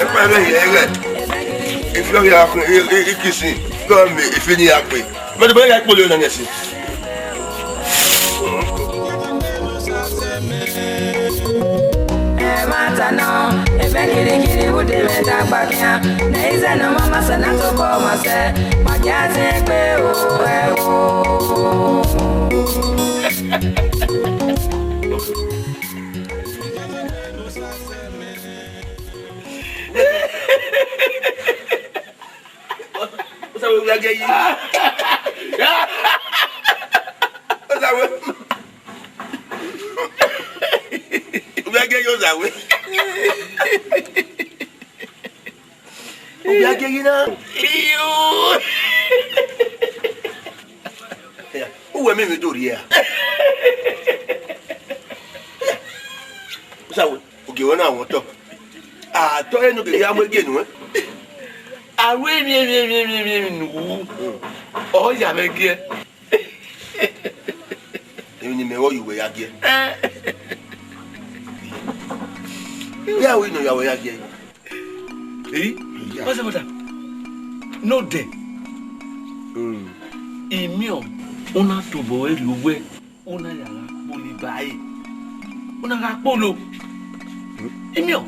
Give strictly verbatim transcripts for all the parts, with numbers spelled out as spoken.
Ẹkpa ẹmwẹ hia ẹghẹ, ifi ọghe a khin, i, i, i kisi, gọ mẹ ifi ni a gbe. Mẹ dẹ bọ ya kpolo na nẹsi. Ẹmwata nọ, ẹmwẹ kirikiri vbe ude mwẹ dagba khian. Ne izẹ ne ọ ma ma sẹ na tobọ ma sẹ, ma gia zẹ egbe o, ẹo. Osawe, u gha gie yi. Osawe. U gha gie yi, Osawe. U gha gie yi na. Iyo. Uwẹ mẹ emwi do rhie a? Osawe, ogie ruẹ na wọn otọ. A tọ ẹre ne u gele ya mu egie nuẹn. A ru emwi, emwi, emwi, emwi, emwi, emwi ne u ru, ọ ya mwẹ giẹ. Emwi ne imẹ ru, ọ ya uwẹ ya giẹ. Iran ru ne ọ ya uwẹ ya giẹ. Eyi, what's the matter? No de. Imiọn, u na tobọ ẹre rhie owẹ, u na ya gha kpolo iba ẹre. U na gha kpolo. Imiọn.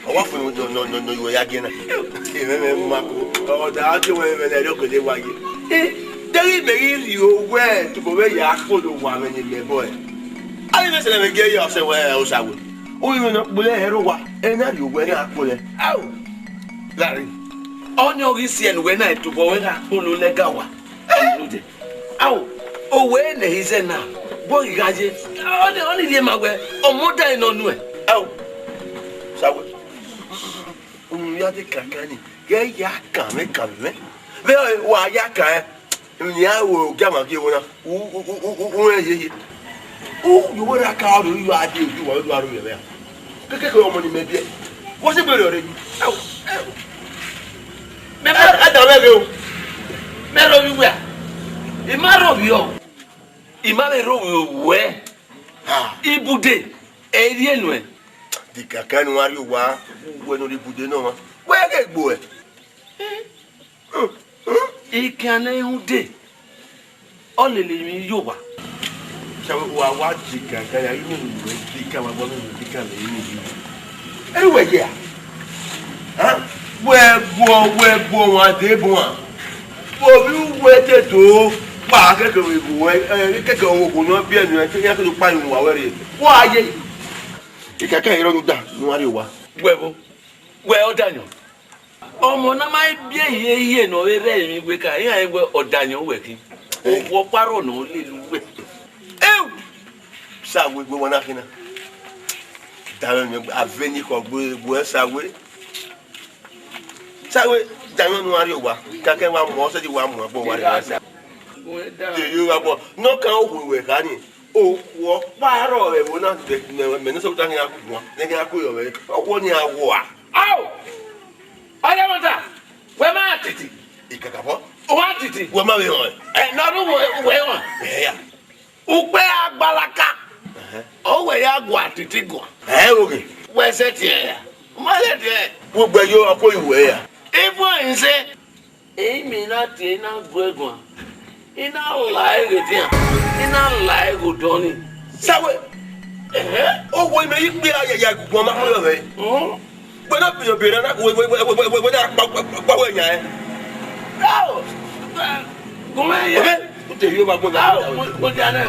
Ọ wa fo nọ, nọ, nọ, nọ, nọ, ya giẹ na. Emwẹ, emwẹ, ma ko. Ọ da, ọ tie wẹ, emwẹ ne ẹre okele wa ye. Eh, deghẹ mẹ ghi rhie owẹ tobọ vbe ya kpolo owa mwẹ ne imẹ bọ ẹ. Avbe imẹ sẹlẹ mwẹ gie ya ọsẹ wẹ Osawe. Uwẹ ne ọ kpolo ẹre owa, ẹ na rhie owẹ na kpolo. Ao. Gari. Ọnii ọ ghi siẹ ne uwẹ na tobọ wẹ gha kpolo lẹga owa. Ao, owẹ ne ẹre zẹ na, vbọ I gha ye? Ọnii, ọnii rhie ma wẹ, ọmọ ọdae nọ nuẹn. Ao, Sawe, unu ya de kankan ni, ghẹ ya kan mwẹ kan mwẹ. Vbe wa ya kan ẹn, emwi ne I ya ru ogiamwa gie ẹvbo na, u, u, u, u, u, u rẹn yeye. U, u wẹ ra ka ọrọre, u ya de, u wa, u wa ru yẹ vbe a. Kekeke ọmọ ni mẹ biẹ. Wọ si gbe rriọ rre. Ao, ao. Mẹ, mẹ, a da mwẹ ghe o. Mẹ rhovbiẹ uwẹ a? I ma rhovbiẹ ọ. I ma vbe rhovbiẹ owẹ. Ha. Ibude, ẹ i rhie nuẹn. De kankan ne u gha rrie owa, uwẹ ne u rre ibude nọ mwa. Wẹ ghe gbe uẹ. Ikan ne I rhunmwuda, ọ lele emwi ye owa. Sawe, wa, wa de kankan ya, inu ne uwẹ de kan, wa gbọ ne uwẹ de kan lele emwi ye. Ẹre uwẹ ye a? Hẹn? Wẹ guọ, wẹ guọ wan de buan. Ovbi uwẹ te do kpa kẹkẹ vbe ghe uwẹ, ẹ, kẹkẹ ọvbokhan ne ọ biẹ nuẹn, te iran ke do kpa rin uwa wẹ rre. Wa ye. Ikankan i rre ọnii da, ne u gha rrie owa. Wẹ vbo? Wẹ ọdayọn. Ọmọ ne a ma biẹ hie hie ne ọ vbe rre emwi wẹ ka, iran wẹ ọdayọn wẹ khin. Ovbi ọkpa rrọọ ne ọ lele uwẹ. Eu! Sawe, wẹ wa na khin na. Davbe mẹ, a vbe ni khọ gbe, wẹ Sawe. Sawe, da mwẹ ne u gha rrie owa. Kakẹ wa muẹn, ọ sẹtin wa muẹn agbọn owa rre sa. Wẹ da. De yo gha gbọ. Ne ọ kan okhuo ruẹ kha ni. Okhuo ọkpa rrọọ vbe ẹvbo na, mẹ, mẹ ne sọkta khian guan, ne khian ku yọ mwẹ. Okhuo ni a wua. Ao! Ọyamọta, wẹ ma titi. Ikakafọ. Wa titi. Wẹ ma vbe họn. Ẹ, ne ọ rre uwẹ, uwẹ họn. Ẹ ya. Ukpe agbalaka. Ẹhẹn. Ọ wẹ ya gua titi guan. Ẹ, oke. Wẹ sẹtin ẹre ya. Ma sẹtin ẹre. Wẹ gbẹ yo, ọ ko yu wẹ ya. Even I say, I miẹn I na tie, I na gu ẹre guan, I na la ẹre ghe edian, I na la ẹre ghe odọ nii. Sawe, ẹhẹn, owo imẹ yi kpia ya, ya guan ma kpẹrẹ mwẹ. Hmm. Wẹ na biẹ biẹ na, wẹ, wẹ na kpa, kpa, kpa, kpa wẹ yan ẹn. Ao, gu mwẹ yan. Obe, u te rhie owa gbọn. Ao, mo, mo dia nẹ.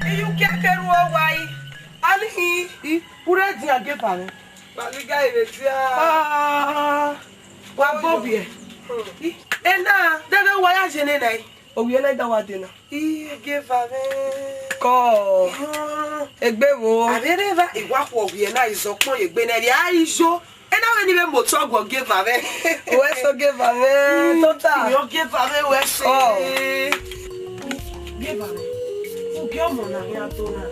Iyukia ke ru owa yi. Ani, i, i, u rre edian gie eva mwẹ. Kpaliga ire dia. Ah, wa bọ vbiẹ. Hmm. I, ena, deghẹ wa ya ye nena i. Ovbi ẹre na i da wa dee na. I, gie eva mwẹ. Kọ. Hmm. Egbe vbo? Avbe reva, I wa khuọ ovbi ẹre na, I zẹ ọkpọn ye egbe nẹ, rhie a i yo. Ena vbene I vbe motọ guọ gie eva mwẹ. Wẹ so gie eva mwẹ, tota. Iyọ gie eva mwẹ wẹ se. Ọ. Gie eva mwẹ. U gie ọmọ na khian do na.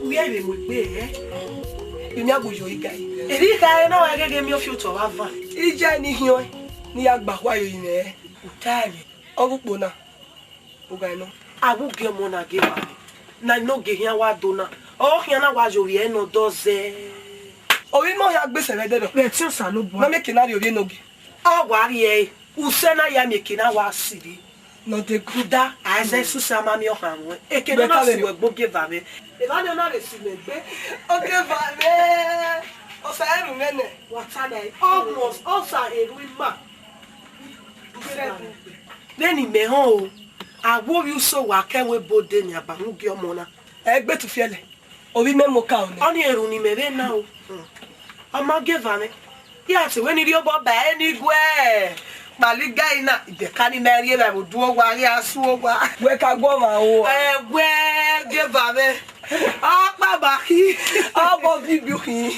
U gie ẹre vbe mu egbe hẹ. Imiagu yo igari. Erriọ igari na wa gege miẹn ọfiotọ vbe avan. Iye ni hiọn ne I ya gba khua ye orinmwẹ. U ta ẹmwẹ. Ọ vbe ukpo na. Ogha nọ. A wu gie ọmọ na gie eva mwẹ. Na inogie khian wa do na. Ọ khian na wa ye ovbi ẹre ne ọ dọ zẹ. Ovbi imẹ ọ ya gbe sẹ vbe ẹdẹdọ. Vbe ẹtin Osanobua. Ma miẹn eke na rrie ovbi enogie. A wa rrie ẹre. Usẹ na ya miẹn eke na wa sirri. Nọ de gu. Rhunmwuda, a zẹ ẹse usẹ a ma miẹn ọkhan ruẹn. Eke ne ọ na si wẹ gbe ogie eva mwẹ. Eva ne ọ na vbe si mẹ egbe. Ogie eva mwẹ. Osa ẹre ru mwẹ nẹ. Wa ta na ẹre. Almost, Osa ẹre ru ima. Vbene imẹ họn o, a wu ovbi uso wa ke ẹvbo ebo de nian ba mu gie ọmọ na. Ẹ gbe tufiẹlẹ, ovbi imẹ mu oka ọnẹ. Ọnii erhunmwu ne imẹ vbe na o. Ọ ma gie eva mwẹ. Iran te wẹ ne I rhie obọ ba ẹre ne I guẹ kpaliga ẹre na, ibẹka ni ma rhie vbe ẹvbo du owa, ghi a su owa. Wẹ ka gu ọmwa ro? Ẹ wẹ gie eva mwẹ. Ọkpa ba khin. Ọ bọ vibi khin.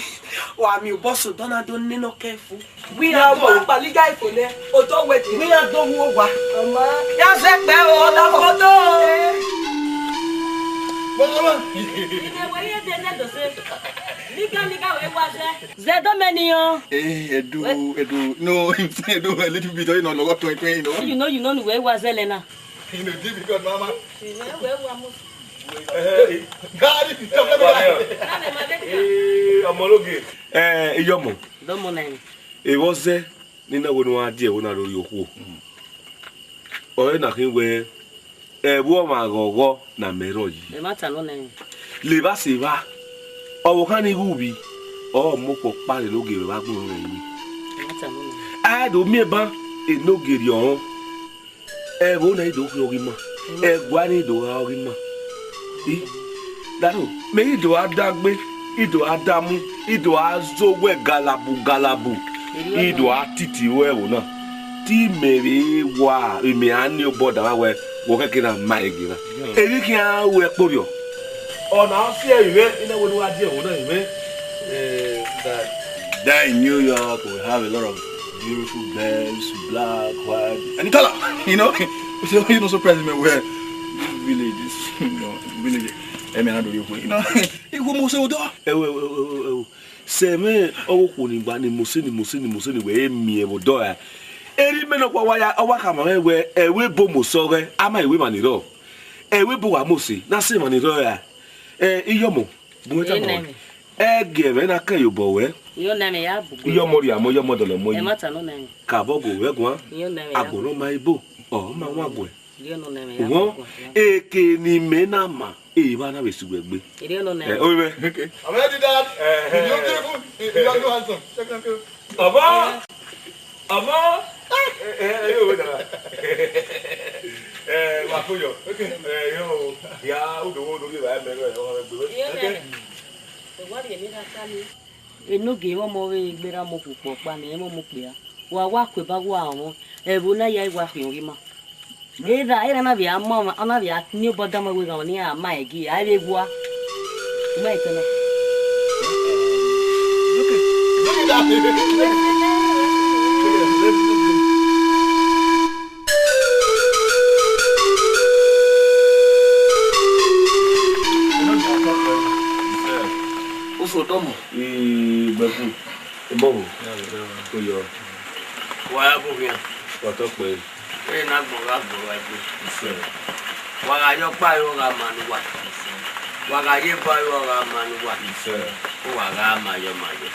Wa miẹn obọ so dọ na do nene ọkẹn fo. Wẹ iran do wa kpaliga ifo nẹ, otọ wẹ dee. Wẹ iran do wu owa. Ọma. Ya zẹ kpẹ o, ọdafo do. Mama. Ine wẹ ye de nẹ dose. Niga, niga wẹ wa zẹ. Zẹ do mẹ ni o. Eh, Edu, Edu. No, Edu, a little bit, you know, lọghọ tọn tọn, you know. You know, you know, wẹ wa zẹ lẹ na. You know, difficult, mama. Ine wẹ wa mu. Eh, eh, eh. Gari, eh, ọmọ lọghe. Eh, iyọmọ. Dọmọ na ni. Evbọ zẹ ne I na wẹ ne u gha die ẹvbo na rhie okhuo. Ọre na khin wẹ, ẹvbo ọmwa ghọghọ ne a mẹ rrọọ yi. Ẹ ma ta nọ nẹ. Levba sẹ evba, ọvbokhan ni ghe uvbi, ọ mu okhuo ọkpa rre ne ogie vbe agbọn rẹ yi. Ẹ ma ta nọ nẹ. A do miẹn ban, enogie rriọ rọn. Ẹvbo na i do khian ọghe ima, ẹguae ni do gha ọghe ima. I, Daro, mẹ i do a dagbe, i do a damu, i do a zẹ owẹ galabu galabu, i do a titi ruẹ ẹvbo na. Te imẹ vbe wa, vbe imẹ a ni obọ da vba wẹ, wẹ ọ khẹke na ma ẹre gie na. Erriọ khian ru ẹkpo rriọ. Ọna ọ si ẹre mwẹ, I na wẹ ne u gha die ẹvbo na mwẹ. Eh, that. There in New York, we have a lot of beautiful girls, black, white, any color. You know, so you know, surprise me where this village, this, you know, village. I mean, I don't know, you know, you go most of the. Ẹwo, ẹwo, ẹwo, ẹwo, ẹwo. Sẹ mwẹ ọghe okhuo ni gba ni mose, ni mose, ni mose, ni wẹ e miẹn vbe odọ ra. Erha imẹ nọkpa wa ya, ọ wa khama mwẹ wẹ, ẹvbo ebo mose ọghẹ, a ma wẹ emwa ni rrọọ. Ẹvbo ebo wa mose, na sẹ emwa ni rrọọ ra. Eh, Iyọmọ, bu mwẹ tama. Enemy. Ẹgiẹ mwẹ na kẹ ye obọ wẹ. Iyọnẹmẹ ya bu. Iyọmọ rhie amọ, Iyọmọ dọlọ mu yi. Ẹ ma ta nọ nẹmẹ. Ka vbọ go wẹ guan. Iyọnẹmẹ ya bu. Agbọn ne ọ ma ebo, ọ ma wan guẹ. Iyọnẹmẹ ya bu. Wọn, eke ne imẹ na ma, evba na vbe sẹ uwẹ egbe. Iyọnẹmẹ. Eh, oyi mwẹ. Okay. I'm ready, Dad. Eh, eh, you beautiful. You are handsome. Check, check, check. Ọmọ, ọmọ, ẹ, ẹ, ẹ, o da. Ẹ, wa ko yọ. Ẹ, yo, ya, u do wo, u do ye, wa mẹ, ẹ, ọ, ẹ, gbe. Iyọnẹmẹ. Ẹ wa rhie emwi na ta ni. Enogie mwẹ ọmọ vbe gberra mu okpukpu ọkpa ni, emọ mu okpia. Wa wa ku eba wa rọnmwọ, ẹvbo na ya wa khian ghi ma. Erha, erha na vbe a ma, ọ na vbe a ni obọ da ma wẹ gha ni a ma ẹgi, a vbe gua. Ma etẹn na. Uso dọmọ. Igbẹkun, ebọgho, oyọ. Wa ya bu khian. Wa tọ kpẹre. Ẹ na gbọn gha gbọn wa egbe. Wa gha ye ọkpa ro gha ma ne uwa. Wa gha ye eva ro gha ma ne uwa. Uwa gha ma yọ ma yọ.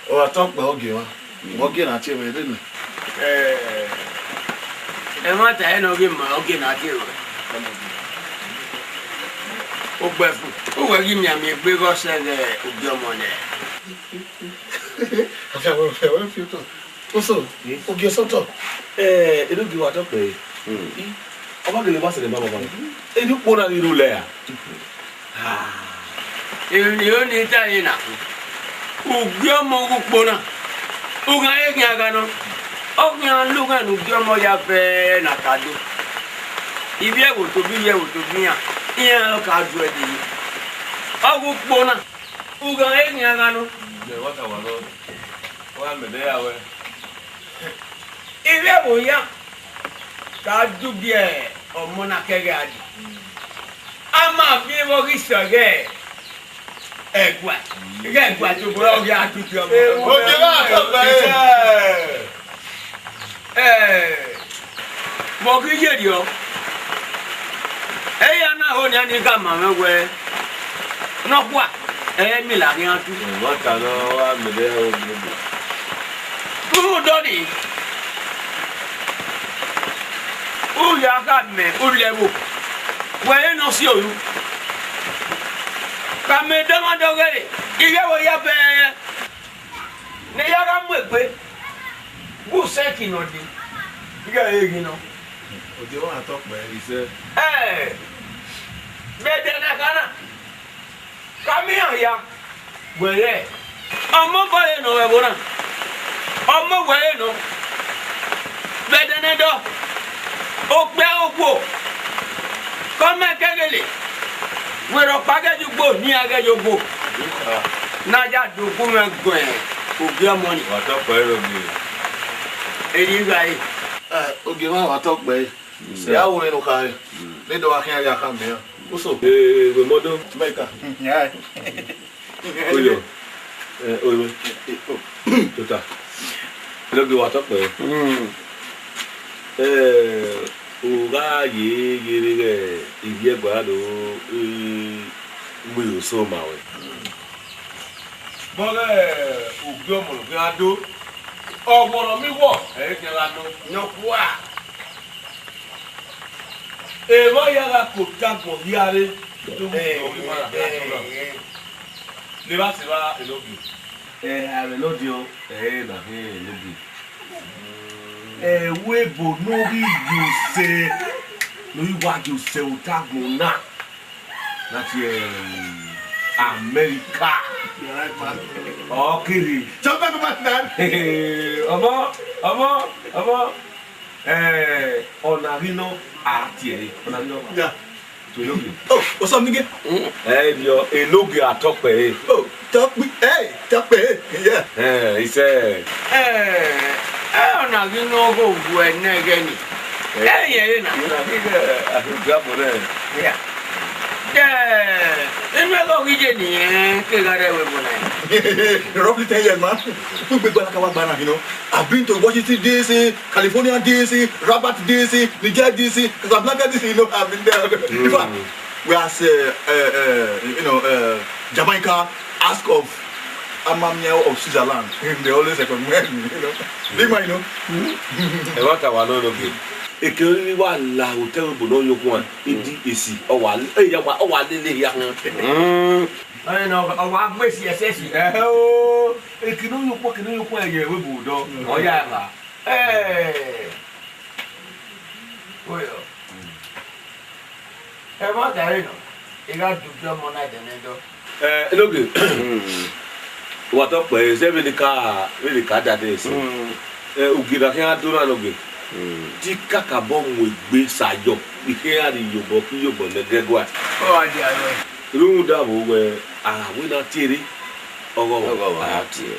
Ọ gha tọ kpẹre ogie mwa. Vbe ogie na tie mwẹ rre nẹ? Ẹ, ẹmwata ẹre ne ọ ghi ma ogie na tie ruẹ. Ogbẹfun, uwẹ ghi mianmian egbe ghe ọsẹ ghe ogie ọmọ nẹ. Ọfia wẹ, ọfia wẹ fi otọ. Oso, ogie sọtọ. Eh, enogie wa tọ kpẹre. Hmm. I, ọ ma gele ma sẹrẹ ma baba. Eni ukpo na ghi rre olẹ ra? Ah. Emwi ne I ta ẹre na. Ugie ọmọ ghe ukpo na. U gha re khian gha nọ. Ọ khian lughe ne ugie ọmọ ya vẹ na ka do. Ivbi ẹvbo tobọ ivbi ẹvbo tobọ iran, iran ka du ẹdẹ yi. Ọ ghe ukpo na. U gha re khian gha nọ. Ẹ, wa ta wa nọ. Wa mẹ ẹdẹ ya wẹ. Ivbi ẹvbo iran ka du gie ọmọ na kẹghe a di. A ma fi vbe ọ ghi sẹ ọghe ẹguae. Ighẹ ẹguae tobọ ọ ghi a du gie ọmọ. Ogie na tọ gbe ẹre. Ẹ, vbe ọ ghi ye rriọ, ẹ i ya na ho nian ni khama mwẹ wẹ, nọkhua, ẹ i miẹn lagha iran tu. Ẹmwata ne ọ gha mẹ ẹdẹ ya wẹ ogie. Rhunmwuda ọnii, u ya khama ulẹ ẹvbo, wẹ rẹn ne ọ si oru. Khama ẹdẹ ọmwa dọghe, ighẹ ẹvbo ya bẹẹrẹ. Ne I ya gha mu egbe, vbe usẹ ki nọ dee, ighẹ ẹre ghi nọ. Ogie wa tọ kpẹre. Isẹ. Ẹ, vbe ẹdẹ ne a kha na, khama iran hia, wẹ rẹ, ọmọ obọ ẹre nọ vbe ẹvbo na, ọmọ wẹ ẹre nọ, vbe ẹdẹ ne dọ, okpia okhuo, ke ọ ma kẹghele, werriẹ ọkpa ghẹ ye ugbo, ne iran ghẹ ye ogbo. Ne a ya do gu mwẹ guẹn ogie ọmọ ni. Wa tọ kpẹre ogie. Erriọ I gha re. Ẹ, ogie mwa wa tọ kpẹre. Ya wo emwi ne u khare. Ne I do gha khian ya khama iran. Uso. Ee, wẹ mọdọ. Mẹ ka. Oyo. Eh, oyo. Tota. Enogie wa tọ kpẹre. Mm. Eh, u gha ye, ye rre ghẹ ivbi ẹguae do, eh, mu iro so ma wẹ. Vbe ọ ghe ugie ọmọ ne ọ khian do, ọwọrọ mi wọ, ẹ i khian gha nọ. Nọkhua. Emwa ya gha ke otagbọn hia rre, do mu iro ghi ma na khian do na. Ne evba sẹ evba Enogie. Ẹ, avbe Enogie o, ẹ, na khian Enogie. Ẹvbo ebo ne ọ ghi ye osẹ, ne ọ ghi wa ye osẹ otagbọn na. Na tie America. Ọ kiri. Chọkọ tó bá ti dá. Ọmọ, ọmọ, ọmọ. Eh, ọna ghi nọ, a tie ẹre. Ọna ghi nọ. Yeah. To Enogie. Oh, what's up, nigga? Eh, yo, Enogie Atọkpẹ, eh. Oh, Tọkpẹ, hey, Tọkpẹ, hey, yeah. Eh, he said. Eh, eh, ọna ghi nọ gho wu ẹnẹ ẹghẹ ni. Eh, eh, yeah, yeah, na. Yeah, I think, uh, I think that one, eh. Yeah. Yeah, inu ẹghẹ ọ ghi ye nẹ, ke gha rre ẹvbo na. Roughly ten years, man. Ugbe gbalaka wa gba na, you know. I've been to Washington D C, California D C, Rabat D C, Niger D C, Casablanca D C, you know, I've been there. In fact, we are, uh, uh, uh, you know, uh, Jamaica, ask of Amamiawo of Switzerland. They always recommend me, you know. Big man, you know. Ẹ wa ta wa nọ nọ ghe. Eke ni wa la hotel bo nọ yo kuan, E D A C. Ọ wa, e ya wa, ọ wa lele ya hun. Mm. Ẹ nọ, ọ wa gbe si ẹsẹ si. Ẹ o, eke ni yo kuan, eke ni yo kuan ye we bu dọ. Ọ ya la. Ẹ. Oyo. Ẹmwata ẹre nọ, I gha dugie ọmọ na ẹdẹnẹdọ. Eh, Enogie, wa tọkpẹ, zẹ vbene ka, vbene ka dade ẹse. Eh, ugie na khian do na Enogie. Te I kakabọ mu egbe sa yọ, I khian rhie iyobọ ke iyobọ nẹ gẹguae. Ọ gha dia rẹ. Rhunmwuda vbe wẹ, a wẹ na tie rre, ọghọ ọghọ a tie.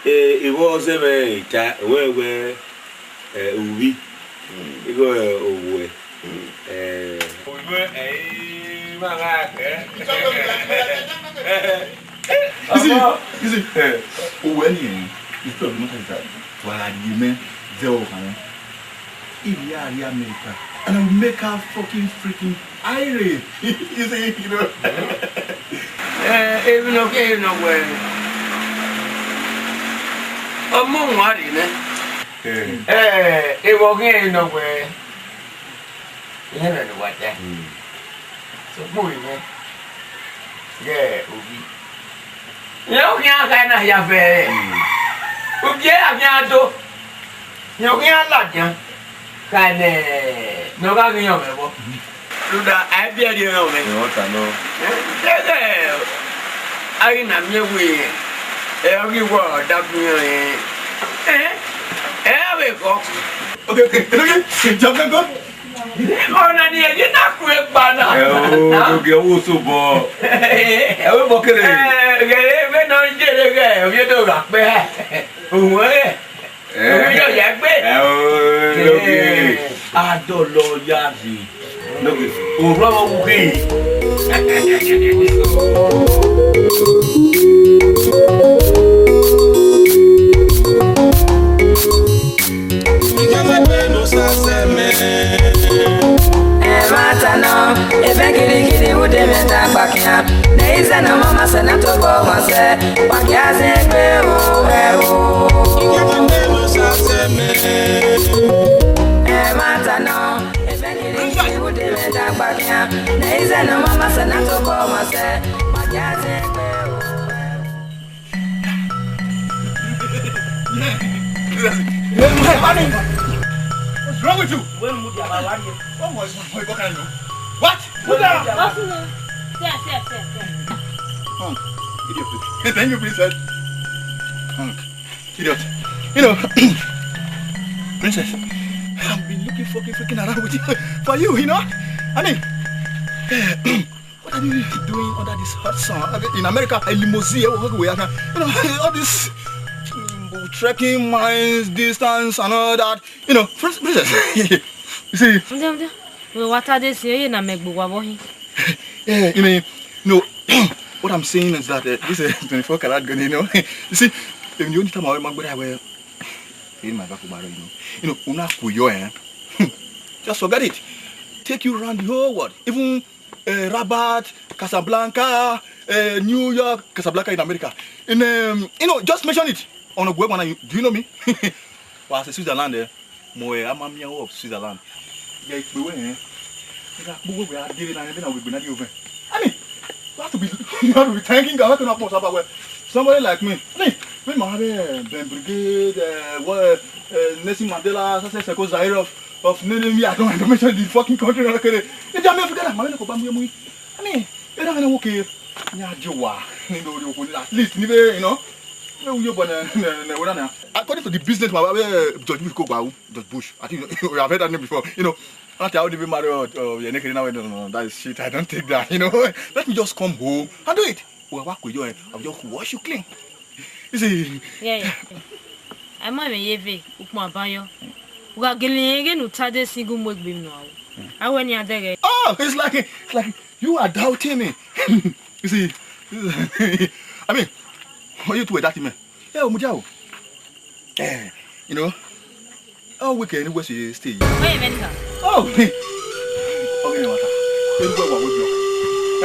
Eh, I vbe ọ zẹ mwẹ ta, wẹ wẹ, eh, uvbi, igho, eh, owẹ. Eh, owẹ, eh, ma gha kẹ. You see, you see, owẹ ni, eh, it's not much as that. Wa gha rhie mẹ, zẹ ọkhan mwẹ. If you are here America, and I will make her fucking freaking irate. You see, you know. Eh, emwi nọ khin, emwi nọ wẹ, ọmọ wan rre nẹ. Eh, emwi ọ khin, emwi nọ wẹ, irẹn mwẹ ne uwa ta. Sokpan mwẹ ghẹ ovbi. Rẹn ọ khian kha na hia vẹ, ugie a khian do, rẹn ọ khian ladian, kha nẹ ne ọ gha ghi yọn mwẹ vbọ. Rhunmwuda, a i biẹ rhie mwẹ. Ẹ, ọ ta nọ. Ẹ, deghẹ a ghi na miẹn wẹ, ẹ, ọ ghi wẹ ọdafẹn irẹn, ẹ, ẹ, a vbe khọ. Okay, okay, okay, okay. Jump, go, go. Ọna ni ẹre na ku egba na. Ẹ o, oge wo so bọ. Ẹ o bọ kere. Ẹ, ghẹ vbe nọ jere ghẹ, ovbi do gha kpẹ. Ohun ẹre. Ẹ. Ovbi do ya gbe. Ẹ o, oge. Adọlọ ya yi. Oge. Orua wu ghe. Ẹmwata nọ, evẹn girigiri vbe ude mwẹ dan gbakian. Ne izẹ ne ọ ma sẹ ne a tobọ ọmwa sẹ, wa gie a zẹ egbe o, ẹ o. Ẹmwata nọ, evẹn girigiri vbe ude mwẹ dan gbakian. Ne izẹ ne ọ ma sẹ ne a tobọ ọmwa sẹ, wa gie a zẹ egbe o, ẹ o. Hey, hey, honey. What's wrong with you? When would you have a worry? Oh, what, what, what kind of? What? Put down. Boss, no. Sir, sir, sir, sir. Punk. Idiot. Hey, thank you, princess. Punk. Idiot. You know, princess, I've been looking fucking freaking around with you for you, you know? I mean, what are you doing under this hot sun? In America, a limousine, eh, what we have, you know, all this, mm, trekking miles, distance, and all that. You know, prin-, princess, you see. Mdia, mdia. Wẹ wa ta de si, eye na mẹ gbe wa vbọ hin. Yeah, you mean, you know, what I'm saying is that, uh, this, uh, twenty-four karat gold, you know. You see, if you only time I remember that, well, in my back, you know, you know, una kuyo, eh? Just forget it. Take you around the whole world, even uh, Rabat, Casablanca, uh, New York, Casablanca in America. In, um, you know, just mention it. On a web, do you know me? Well, I say Switzerland, eh? Mo, eh, Amamiawo of Switzerland. Yeah, it's the way, eh? You got people where I did it and then I will be not over. I mean, you have to be, you have to be thanking God. How can I post about where somebody like me? I mean, when my, eh, Ben Brigade, uh, what, uh, Nelson Mandela, Seko Zairov, Of nene me, I don't, I don't mention the fucking country na kere. Ida me Africa na, ma me ko ba mu mu. I mean, ida me na wo ke. Ni ajo wa, ni do ri okun, at least ni be, you know. Me wi yo bo na, na, na, na. According to the businessman, uh, George Bush ko gba, George Bush. I think you have heard that name before. You know, not how they be married or, or yeah, naked now, no, no, no, that is shit. I don't take that. You know, let me just come home and do it. Well, what could you? I'll just wash you clean. You see? Yeah, yeah. Ẹ ma mwẹ ye ve, ukpọn abayọ. U gha gele rẹn ighẹ ne u ta de single mu egbe nọ aro. A wẹ ne iran dẹghẹ. Oh, it's like, it's like you are doubting me. You see, I mean, you two were doubting me. Ẹ o, mudia o. Eh, you know, how weekend was yesterday? Where you mean? Oh, okay, no matter. Then where were we?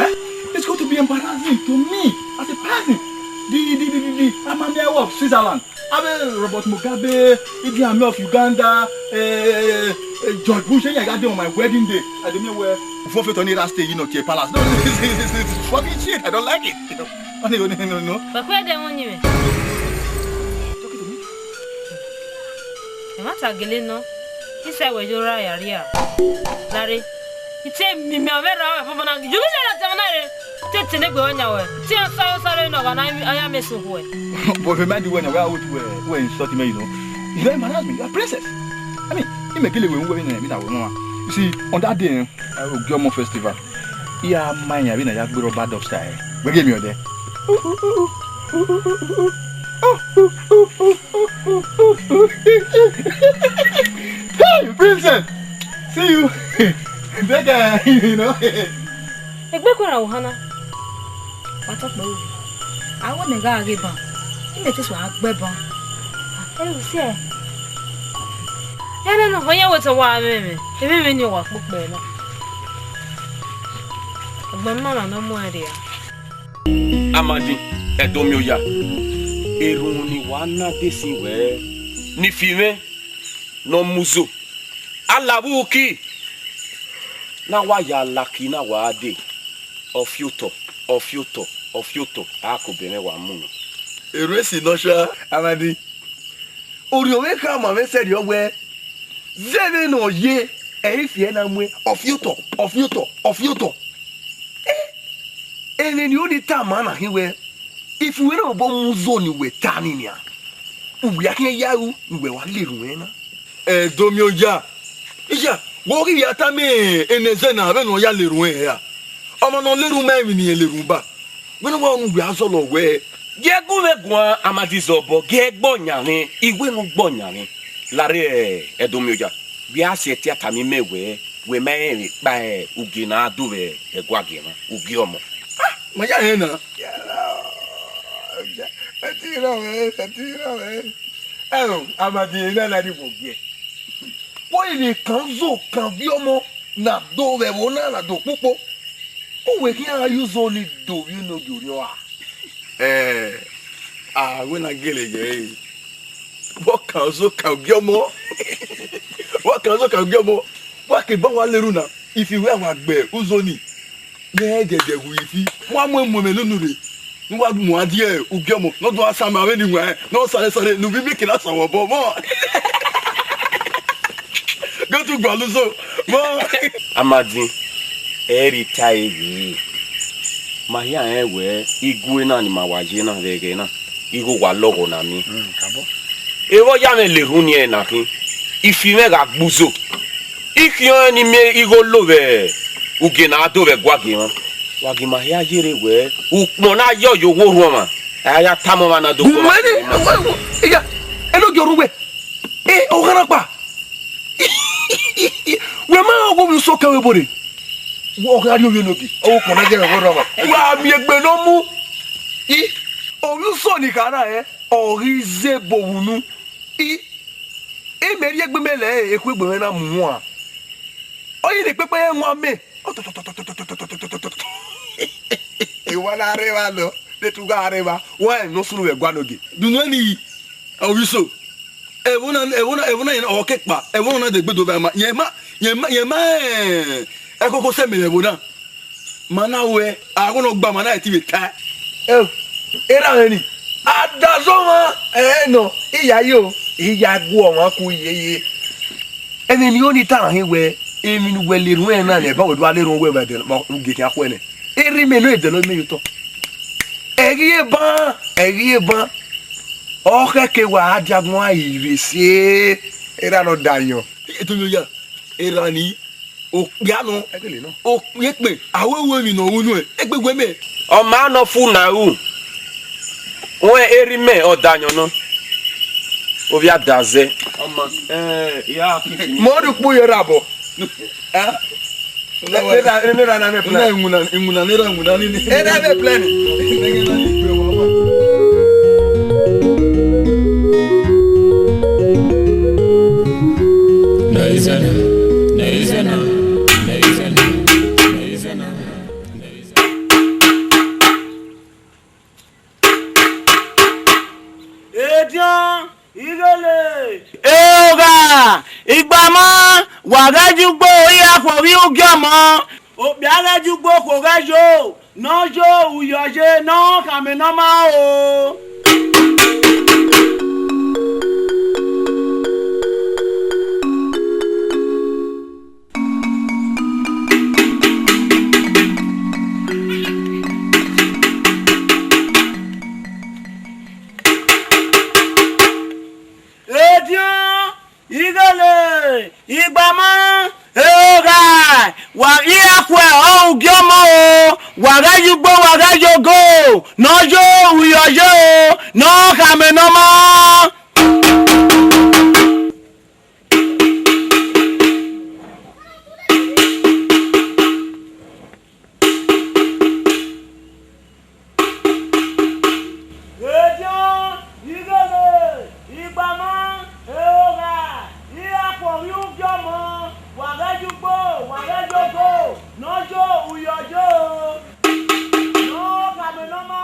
Eh? It's going to be embarrassing to me as a person. The, the, the, the, the Amami Awo of Switzerland. Abe Robert Mugabe, Idi Amin of Uganda, eh, eh, George Bush, yeah, I got there on my wedding day. I don't know where. Forfeit on it, I stay, you know, to a palace. No, this is, this is, this is fucking shit. I don't like it. You know, no, no, no, no. But where they want you? Talking to me? Ẹ ma ta gele nọ, isẹ wẹ yo ra ya ria. Lare, I te mi mẹ ọmwẹ ra ọmwẹ fọfọ na, ju mi lele ọtẹn na re. Te te ne gbe wẹ nya wẹ. Te ọ sa yo sa re nọ wa na, a ya mẹ sokhuẹ. But if you mind the way now, where I would, where, where insult me, you know. You don't embarrass me, you are princess. I mean, you make it away when you na wo no. You see, on that day, eh, I will go more festival. Iya ma yan vbene a ya gbe rubber duster ẹre. Wẹ gie miẹn odẹ. Hey, princess! See you. Take care, you know. Egbe kue na wo hana. Wa tọ kpẹ ru. A wẹ ne gha ghe ban. Imẹ te sua gbe ban. Ẹ u si ẹ. Ẹ nọ, ọ yan wẹ te wa mwẹ mwẹ. Emwi mwẹ ni wa kpokpẹ na. Ọgbẹn mama ne ọ mu ẹre a. Amadi, Ẹdo miẹn oya, erhunmwu ne wa na de sin wẹ, ne ifi mwẹ ne ọ mu uzo, a la vbe uki, ne a wa ya laki ne a wa dee, ọ fi otọ, ọ fi otọ, ọ fi otọ, a ko bẹmwẹ wa mu nọ. Erhuẹn esi nọ sha, Amadi. Orhiọn mwẹ khama mwẹ sẹrriọ wẹẹ, zẹ vbene ọ ye, ẹ i fi ẹe na muẹn, ọ fi otọ, ọ fi otọ, ọ fi otọ. Eh, ẹmwẹ ne u ni tama na khin wẹẹ, ifi wẹ na obọ mu uzo ne uwẹ ta nii nian. Uwẹ a khian ya ru ne uwẹ wa lele uwẹ na. Ẹdo miẹn oya, iya, wẹ ọ ghi ya tama enẹ zẹ na vbene ọ ya lele uwẹ ra? Ọmọ ne ọ lele u ma emwi ne irẹn lele u ba. Wẹ ne uwa ọnii wẹ a zọlọ wẹẹ, gie gun vbe guan Amadi zẹ obọ, gie gbe ọyan mwẹ, I wẹ ne u gbe ọyan mwẹ. Larre Ẹdo miẹn oya, wẹ a si ẹtin tama imẹ wẹẹ, wẹ ma rẹn emwi kpa ugie ne a do vbe ẹguagie na, ugie ọmọ. Ah, ma ya rẹn na. Ẹ ti rọ mwẹ, ẹ ti rọ mwẹ. Ẹo, Amadi, na na ni vbe ogie. Wẹ i vbe kan uzo kan ugie ọmọ na do vbe ẹvbo na na do kpokpo. Uwẹ khian ra ye uzo ni do vbe enogie orhiọn ra? Ẹ, a wẹ na gele ye ẹre. Vbe ọ kan uzo kan ugie ọmọ? Vbe ọ kan uzo kan ugie ọmọ? Wa ke ba wa lele u na, ifi wẹ a wa gbe uzo ni. Ghẹ gẹgẹ wu ifi. Wa mu emu ẹmwẹ ne unu rre. Ne uwa mu a die ugie ọmọ, ne ọ do a sama vbene iwan, ne ọ sare sare, ne uvbi miẹn ke na sa vbe obọ mọ. Go to gualu so, mọ. Amadi, ẹ i rhie ta ẹre vbe. Ma hia rẹn wẹẹ, igue na ne ima wa ye na vbe ẹghẹ na, igho wa lọghọ na miẹn. Evba ọ ya mwẹ lele unu ẹre na khin, ifi mwẹ gha gbe uzo. I khian ọnrẹn ne I miẹn igho lo vbe ugie ne a do vbe ẹguagie mwa. Wa gie ima hia yerre wẹẹ, ukpọn ne a yọ ye owa orhuọnmwa, a ya tama ọmwa na do kpọnmwa. Gu ẹre, iya, enogie ọrhuẹ. E, ọghanrhakpa. Wẹ ma rẹn ọghe ovbi uso kẹ vbe ebo rre? Wẹ ọ gha rrie ovbi enogie, ọ ghe ukpọn na ye vbe owa orhuọnmwa. Wa miẹn egbe ne ọ mu. I, ovbi uso ni kha na rẹn, ọ ghi zẹ ebo vbe unu. I, Imẹ rhie egbe mẹ lẹ, ekhuegbe mwẹ na mu wan. Ọ ye ne ekpekpe ya wan mẹ. Wa na rre evba nọ, ne te u gha rre evba, wa rẹn ne ọ sunu vbe ẹguagie. Dunnu ẹn nii, ovbi uso. Ẹvbo na, ẹvbo na, ẹvbo na, ọ ke kpa, ẹvbo na degbe do vbe ama. Yẹn ma, yẹn ma, yẹn ma, eh, ẹkhokho sẹ mẹ vbe ẹvbo na. Ma na wẹ, a wẹ ne ọ gba ma na ẹtin vbe tae. Eo, erha mwẹ ni, a da zọ ọmwa ẹre nọ, I ya yo, I ya gu ọmwa ku yeye. Ẹmwẹ ne I ho ni ta khin wẹẹ, emwi ne uwẹ le erhunmwu na, ne ẹba wẹ do gha le erhunmwu wẹ vbe ẹdẹ ne u gie khian khuẹ nẹ. Erha imẹ ne ọ dẹlọ imẹ ye otọ. Ẹghiẹban, ẹghiẹban. Ọ khẹke wa a dia agbọn a i rre se erha ne ọ da ayọn. Eto mi oya, erha ni, okpia nọ. Ẹgele nọ. Okpia ekpe, a wẹ wẹ emwi ne ọ ru nuẹn, egbe wẹ mẹ. Ọ ma nọ fu na ru. Wẹ erha imẹ ọ da ayọn nọ. Ovbi a da zẹ. Ọ ma, eh, ya ki fi. Mẹ ọ do kpo ye rra bọ. Eh? Nera, nera na mẹ plan. Nera iwinna, iwinna, nera iwinna ni. Nera mẹ plan. Ediọn, ighele, eogha, igbama, wa ghẹ ye ugbo, iran khuo vbe ugiọmọ. Okpia ghẹ ye ugbo, okhuo ghẹ yo, ne ọ yo, uyọ ye, ne ọ khama ne ọ ma o. Ediọn, ighele, igbama, eogha, wa ghi ra khuẹ ọre ugiọmọ o, wa gha ye ugbo, wa gha ye ogo, ne ọ yo, uyọ ye o, ne ọ khama ne ọ ma. Ediọn, ighele, igbama, eogha, iran khuo vbe ugiọmọ, wa ghẹ ye ugbo, wa ghẹ ye ogo, ne ọ yo, uyọ ye o, ne ọ khama ne ọ ma.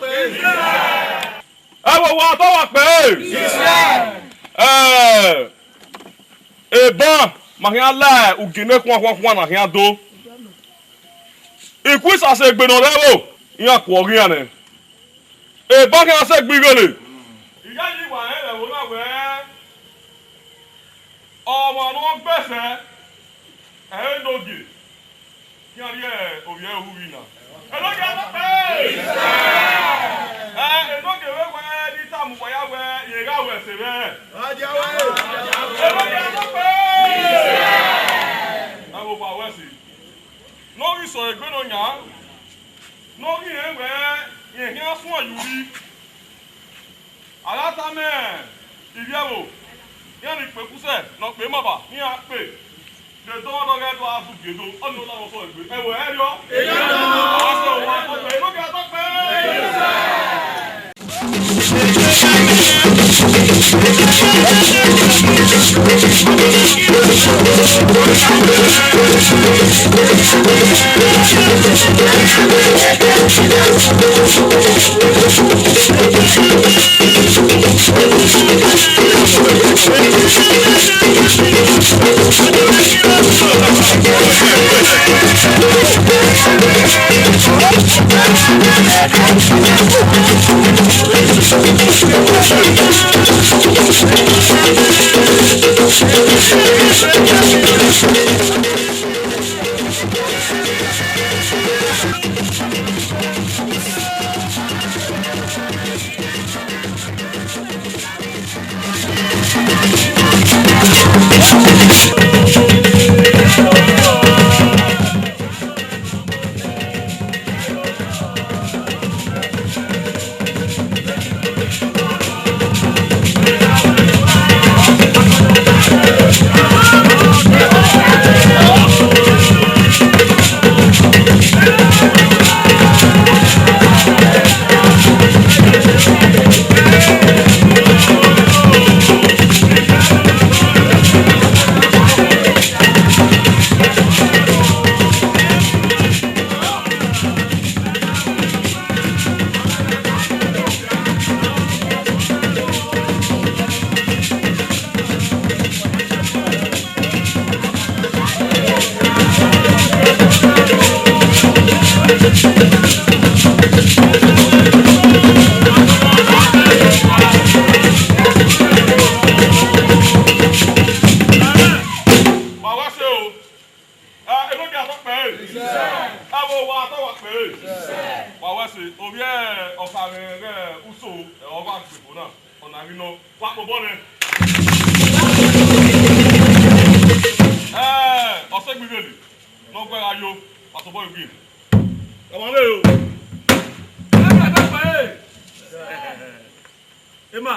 Ẹ vbe owa tọ wa kpẹre. Ẹ, eban ma khian la ugie ne khuan khuan khuan na khian do. Ikun isase egbe ne ọ rre ẹvbo, iran kuọ ghe iran nẹ. Eban khian sẹ egbe ighele. I ya yi wa rẹn vbe ẹvbo na wẹẹ, ọmwa ne ọ gbẹsẹ, ẹ i re enogie. Iran rhie ovbi ẹre hu vbe na. Enogie a tọ kpẹre. Ẹ, enogie vbe wẹẹ ne I tama uwa ya wẹẹ, rẹn gha ru ẹse mwẹ. Enogie a tọ kpẹre. Ẹ vbe owa ru ẹse. Ne ọ ghi sẹ egbe nọ yan, ne ọ ghi rẹn wẹẹ, rẹn khian suẹn ye urhi. A gha tama ivbi ẹvbo, iran ni kpe ekusẹ ne ọ kpe emaba, iran kpe. De dọmwadẹ ọghẹ do a zẹ ugie do, ọnii ọ na vbe sẹ egbe. Ẹvbo ẹrriọ. Ọ sẹ owa tọ kpẹre, enogie a tọ kpẹre. Wa wa se o. Ẹ, enogie a tọ kpẹre. Ẹ vbe owa tọ wa kpẹre. Wa wa se, ovbi ọkha mwẹ ghẹ uso, ẹ, ọ gha gbe ebo na, ọ na ghi nọ. Wa kpobọ nẹ. Ẹ, ọ sẹ egbe ighele, ne ọ gu ẹre gha yo, wa tobọ re ugie. Ọmwa vbe o. Ẹ, enogie a tọ kpẹre. Emma.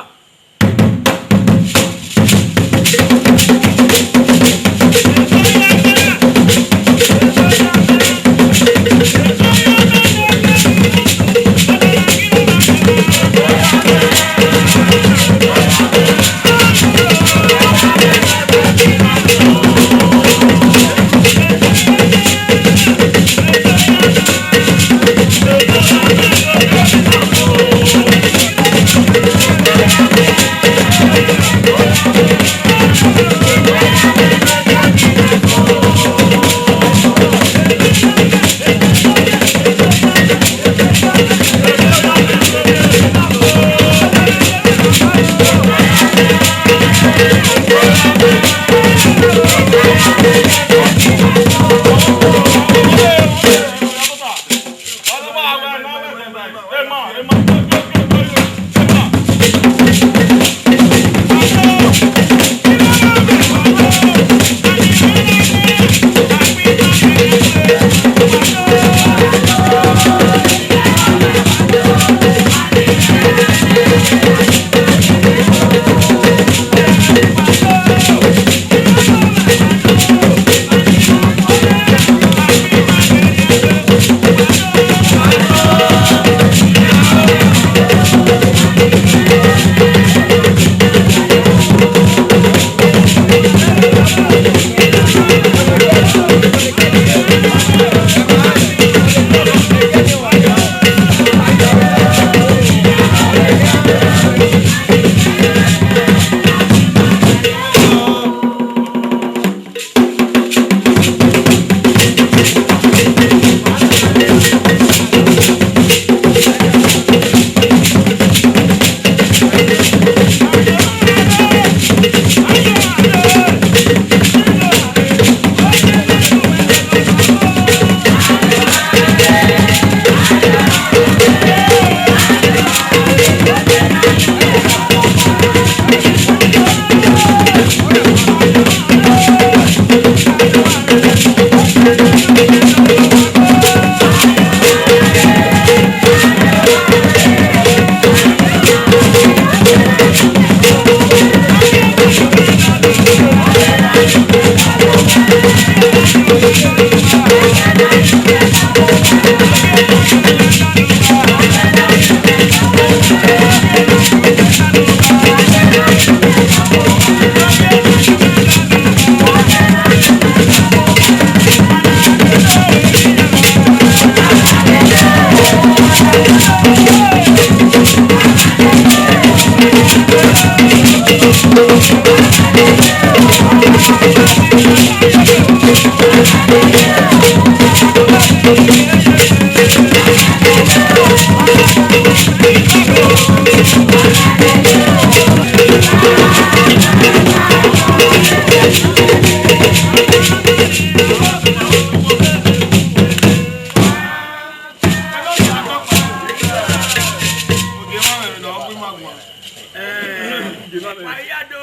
Wa hia do.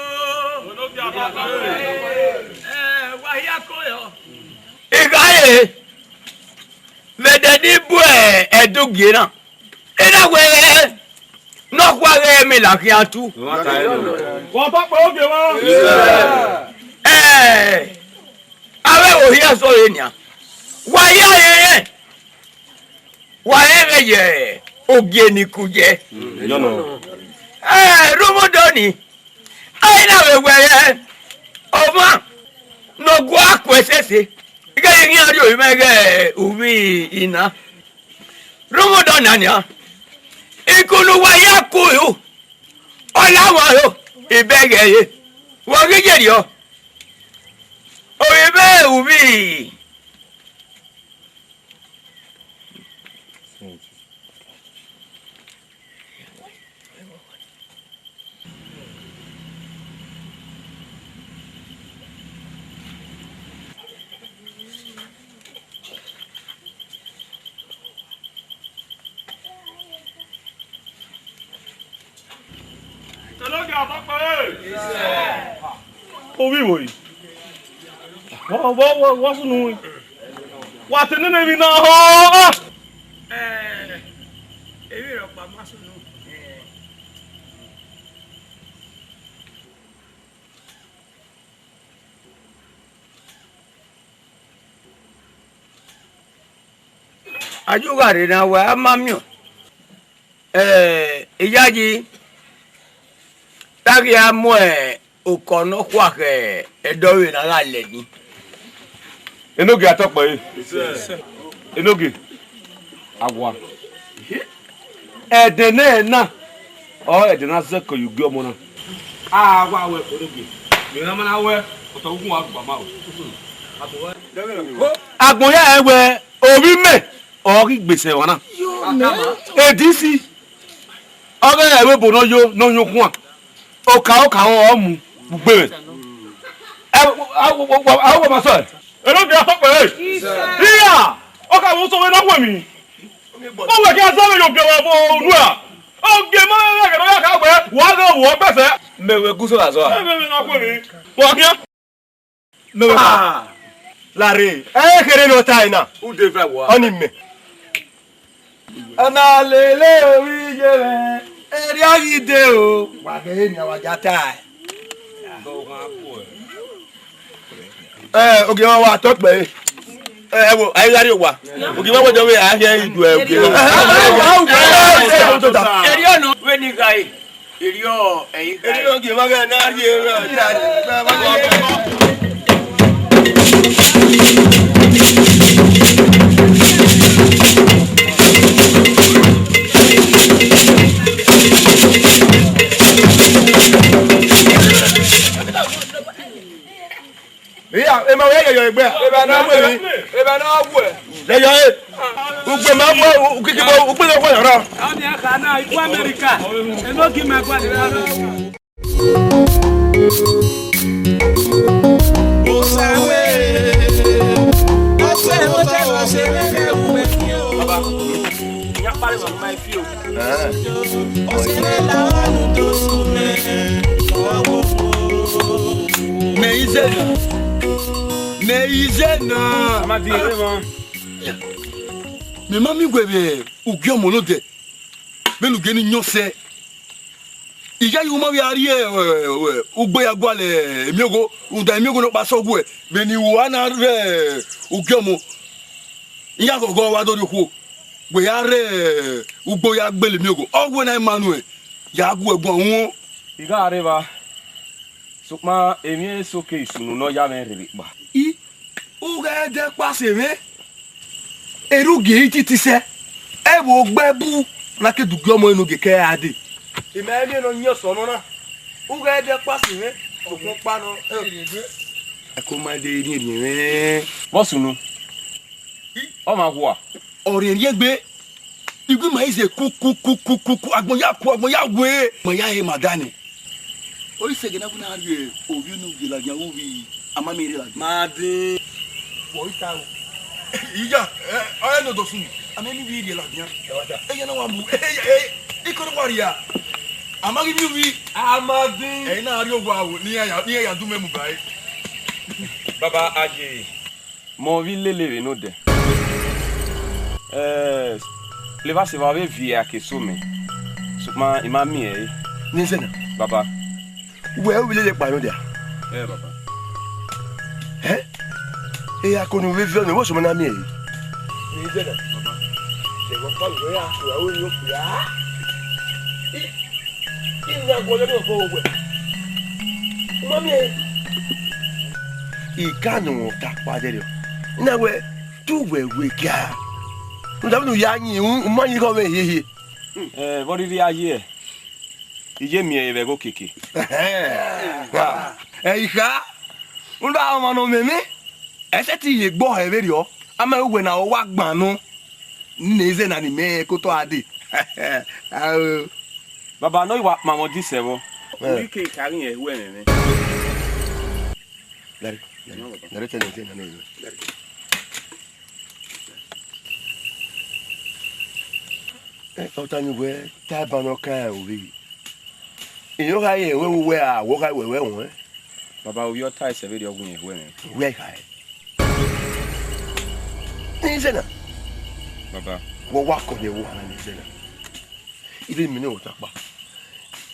Eh, wa hia ko yọ. Ighare, vbe ẹdẹ ni bu ẹdẹ ugie na, I na wẹẹ, nọkhua ghẹ mẹ la khian tu. Wa ta ẹre nọ. Wa ta kpẹẹ ogie wa. Eh, avbe ẹvbo hia sẹ ọre nian. Wa hia rẹn, wa rẹn vbe ye ogie ni ku ye. Yọ nọ. Eh, rhunmwuda ọnii, a i na vbe wẹẹ, ọmwa ne ọ gua ku ẹsẹse, ighẹ iran rhie ovbi mwẹ ghe uvbi ina. Rhunmwuda ọna nian, ikunu wa ya ku ru, ọ la mwẹ aro, ibẹghe ẹre, vbe ọ ghi ye rriọ, ovbi mwẹ uvbi. Ovbi vbo? Wa, wa, wa, wa sunu. Wa te nene emwi na họn. Emwi rhọkpa ma sunu. A ye ugha rre na, wa ma miẹn. Eh, iyayi, te a ghi a mu okọ nọkhua khẹ ẹdẹ ọvbehe na gha lẹ ni. Enogie a tọ kpẹre. Enogie, a wa. Ẹdẹ nẹ na, ọ ẹdẹ na zẹkẹ ye ugie ọmọ na. A wa wẹ Enogie, mẹ na ma na wẹ, ọtọ ugun wa gba ma o. Agbọn ya ẹre wẹ, ovbi mẹ ọ ghi gbese ẹmwa na. Edisi, ọ ghe ẹvbo ebo ne ọ yo, ne ọ yọn ukhuan. Oka oka ọ mu ugbe mwẹ. Ẹ, a, a, a, a, a, ma sẹ. Enogie a tọ kpẹre. Iya, ọ ka vbe sẹ ọmọ na wẹ emwi. Ọ wẹ khian zẹ vbe ye ogie vbe unu ra? Ogie ma rẹn ẹghẹ ne ọ ya kha wẹ, wa ghe vbe ọ gbẹsẹ. Mẹ wẹ gu sẹ gha zọ a? Ẹ, mẹ, mẹ na wẹ emwi. Wa khian. No. Ah! Larre, ẹ kherhe ne ọ tae na. Ude vẹ wa. Ọni mẹ. Ọna lele ovbi iye mwẹ, erriọ ghi de o. Wa ghe nian wa ja tae. Ẹ, ogie wa wa tọ kpẹre. Ẹ, ẹ wo, a i gha rrie owa. Ogie wa wẹdẹ ọvbehe a hiẹ iduẹ ogie. Erriọ nọ vbene I gha re. Erriọ, ẹ i gha re. Erriọ, ogie wa ghẹ ne a rrie erriọ. Iya, ema wẹ yẹyẹ egbe a. Eba na wẹ, eba na wẹ. Yẹyẹ e. Ugbe ma wẹ, ukiki bo, ukpe na wẹ rọ. Ami aka na, iku America. Enogie ma gua ni. Osawe, ọsẹ, ọsẹ, ọsẹ, ọsẹ, ọsẹ, ọsẹ. Mẹ i zẹ na. Mẹ i zẹ na. Mẹ ma miẹn uwẹ vbe ugie ọmọ nodẹ, vbene ugie ni yọn sẹ. Iyayi, u ma vbe a rrie, ẹ, ẹ, ugbo ya gualọ emiogho, rhunmwuda emiogho nọkpa sẹ ọghuẹ, vbene I ru a na rre ugie ọmọ. Iran ghọghọ wa do rhie okhuo, wẹ ya rre ugbo ya gbele emiogho, ọ wẹ ne a i ma nuẹn, ya gu ẹre guan uhunmwu. I gha rre evba, sokpan emwi eso ke sunu ne ọ ya mwẹ rherhe kpa. I, u ghẹ dẹ kpa sẹ mwẹ, erha ugie i titi sẹ, ẹ vbe ogbẹbu na ke du ugie ọmọ Enogie ke ra dee. I ma miẹn ne ọ yin ọsọ nọ na, u ghẹ dẹ kpa sẹ mwẹ, sokpan ọkpa nọ, ẹ, ẹko ma dee rhiẹnrhiẹn mwẹ. Vbọ sunu? Ọ ma hua. Ọ rhiẹnrhiẹn egbe. Igue ma i ze ku ku ku ku ku ku, agbọn ya ku, agbọn ya we. Ma ya he ma danẹ. Ọ i sẹ ẹghẹ ne a wẹ ne a rhie ovbi unu rhie ladian, ovbi amame rhie ladian. Ma din. Wọ i ta o. Iya, ẹ, ọ rẹ ne odọ sunu. Amẹ ni vbe rhie ladian. Ẹ wa ta. Eya na wa mu. Ẹ, ẹ, ẹ, ikoro wa rhia. A ma ghi miẹn uvbi, a ma din. Ẹre na rrie owa ro, ne iran ya, ne iran ya du mẹ mu ba ẹre. Baba, a ye. Mẹ ovbi lele vbe nodẹ. Eh, levba sẹ evba vbe viẹ a ke so mẹ, sokpan I ma miẹn ẹre. Ne zẹ na? Baba. Wẹ ovbi lele kpa nodẹ a? Ẹ, baba. Ẹ? Ehia ko ne u vbe viọ nẹ, vbọsẹ ọ ma na miẹn ẹre? Ne zẹ na? Baba. Ẹghẹ ọkpa vbe ya, wẹ aro yin okpia. Ina guọghọ ne ọ fo wẹ. U ma miẹn? I ka nọ mwẹ ọta kpa dẹrriọ. Na wẹ, te uwẹ wẹ gia. Rhunmwuda vbene u ya yin, u ma yin igho mwẹ hiehie. Ẹ, vbe ọ rhirhi a ye, I ye miẹn ẹre vbe ẹghẹ okiekie. Ẹ, I kha. Rhunmwuda ọmwa ne ọ mwẹ mwẹ, ẹ sẹtin ye egbe ọhọ vberriọ, a ma wẹ uwẹ na ọ wa gban nọ. Ne zẹ na ni mẹ ke otọ a dee. Ao. Baba, ne ọ i wa kpama odisẹ vbọ. Ẹ. Uri ke ka ghi rẹn hu ẹmwẹ mwẹ. Gari, gari, gari, tẹnẹ, tẹnẹ, tẹnẹ. Ẹ, ọta ni wẹ, ta ban nọ kan ovbi. Iyẹn ọ gha rẹn wẹ, wẹ a, wẹ ọ gha wẹ wẹ wọn. Baba, ovbi ọ ta ẹsẹ vberriọ gu rẹn hu ẹmwẹ. Wẹ a kha ẹre. Ni zẹ na. Baba. Wẹ wa kọ ne wo hana ni zẹ na. Ibe mẹ ne wẹ ọta kpa.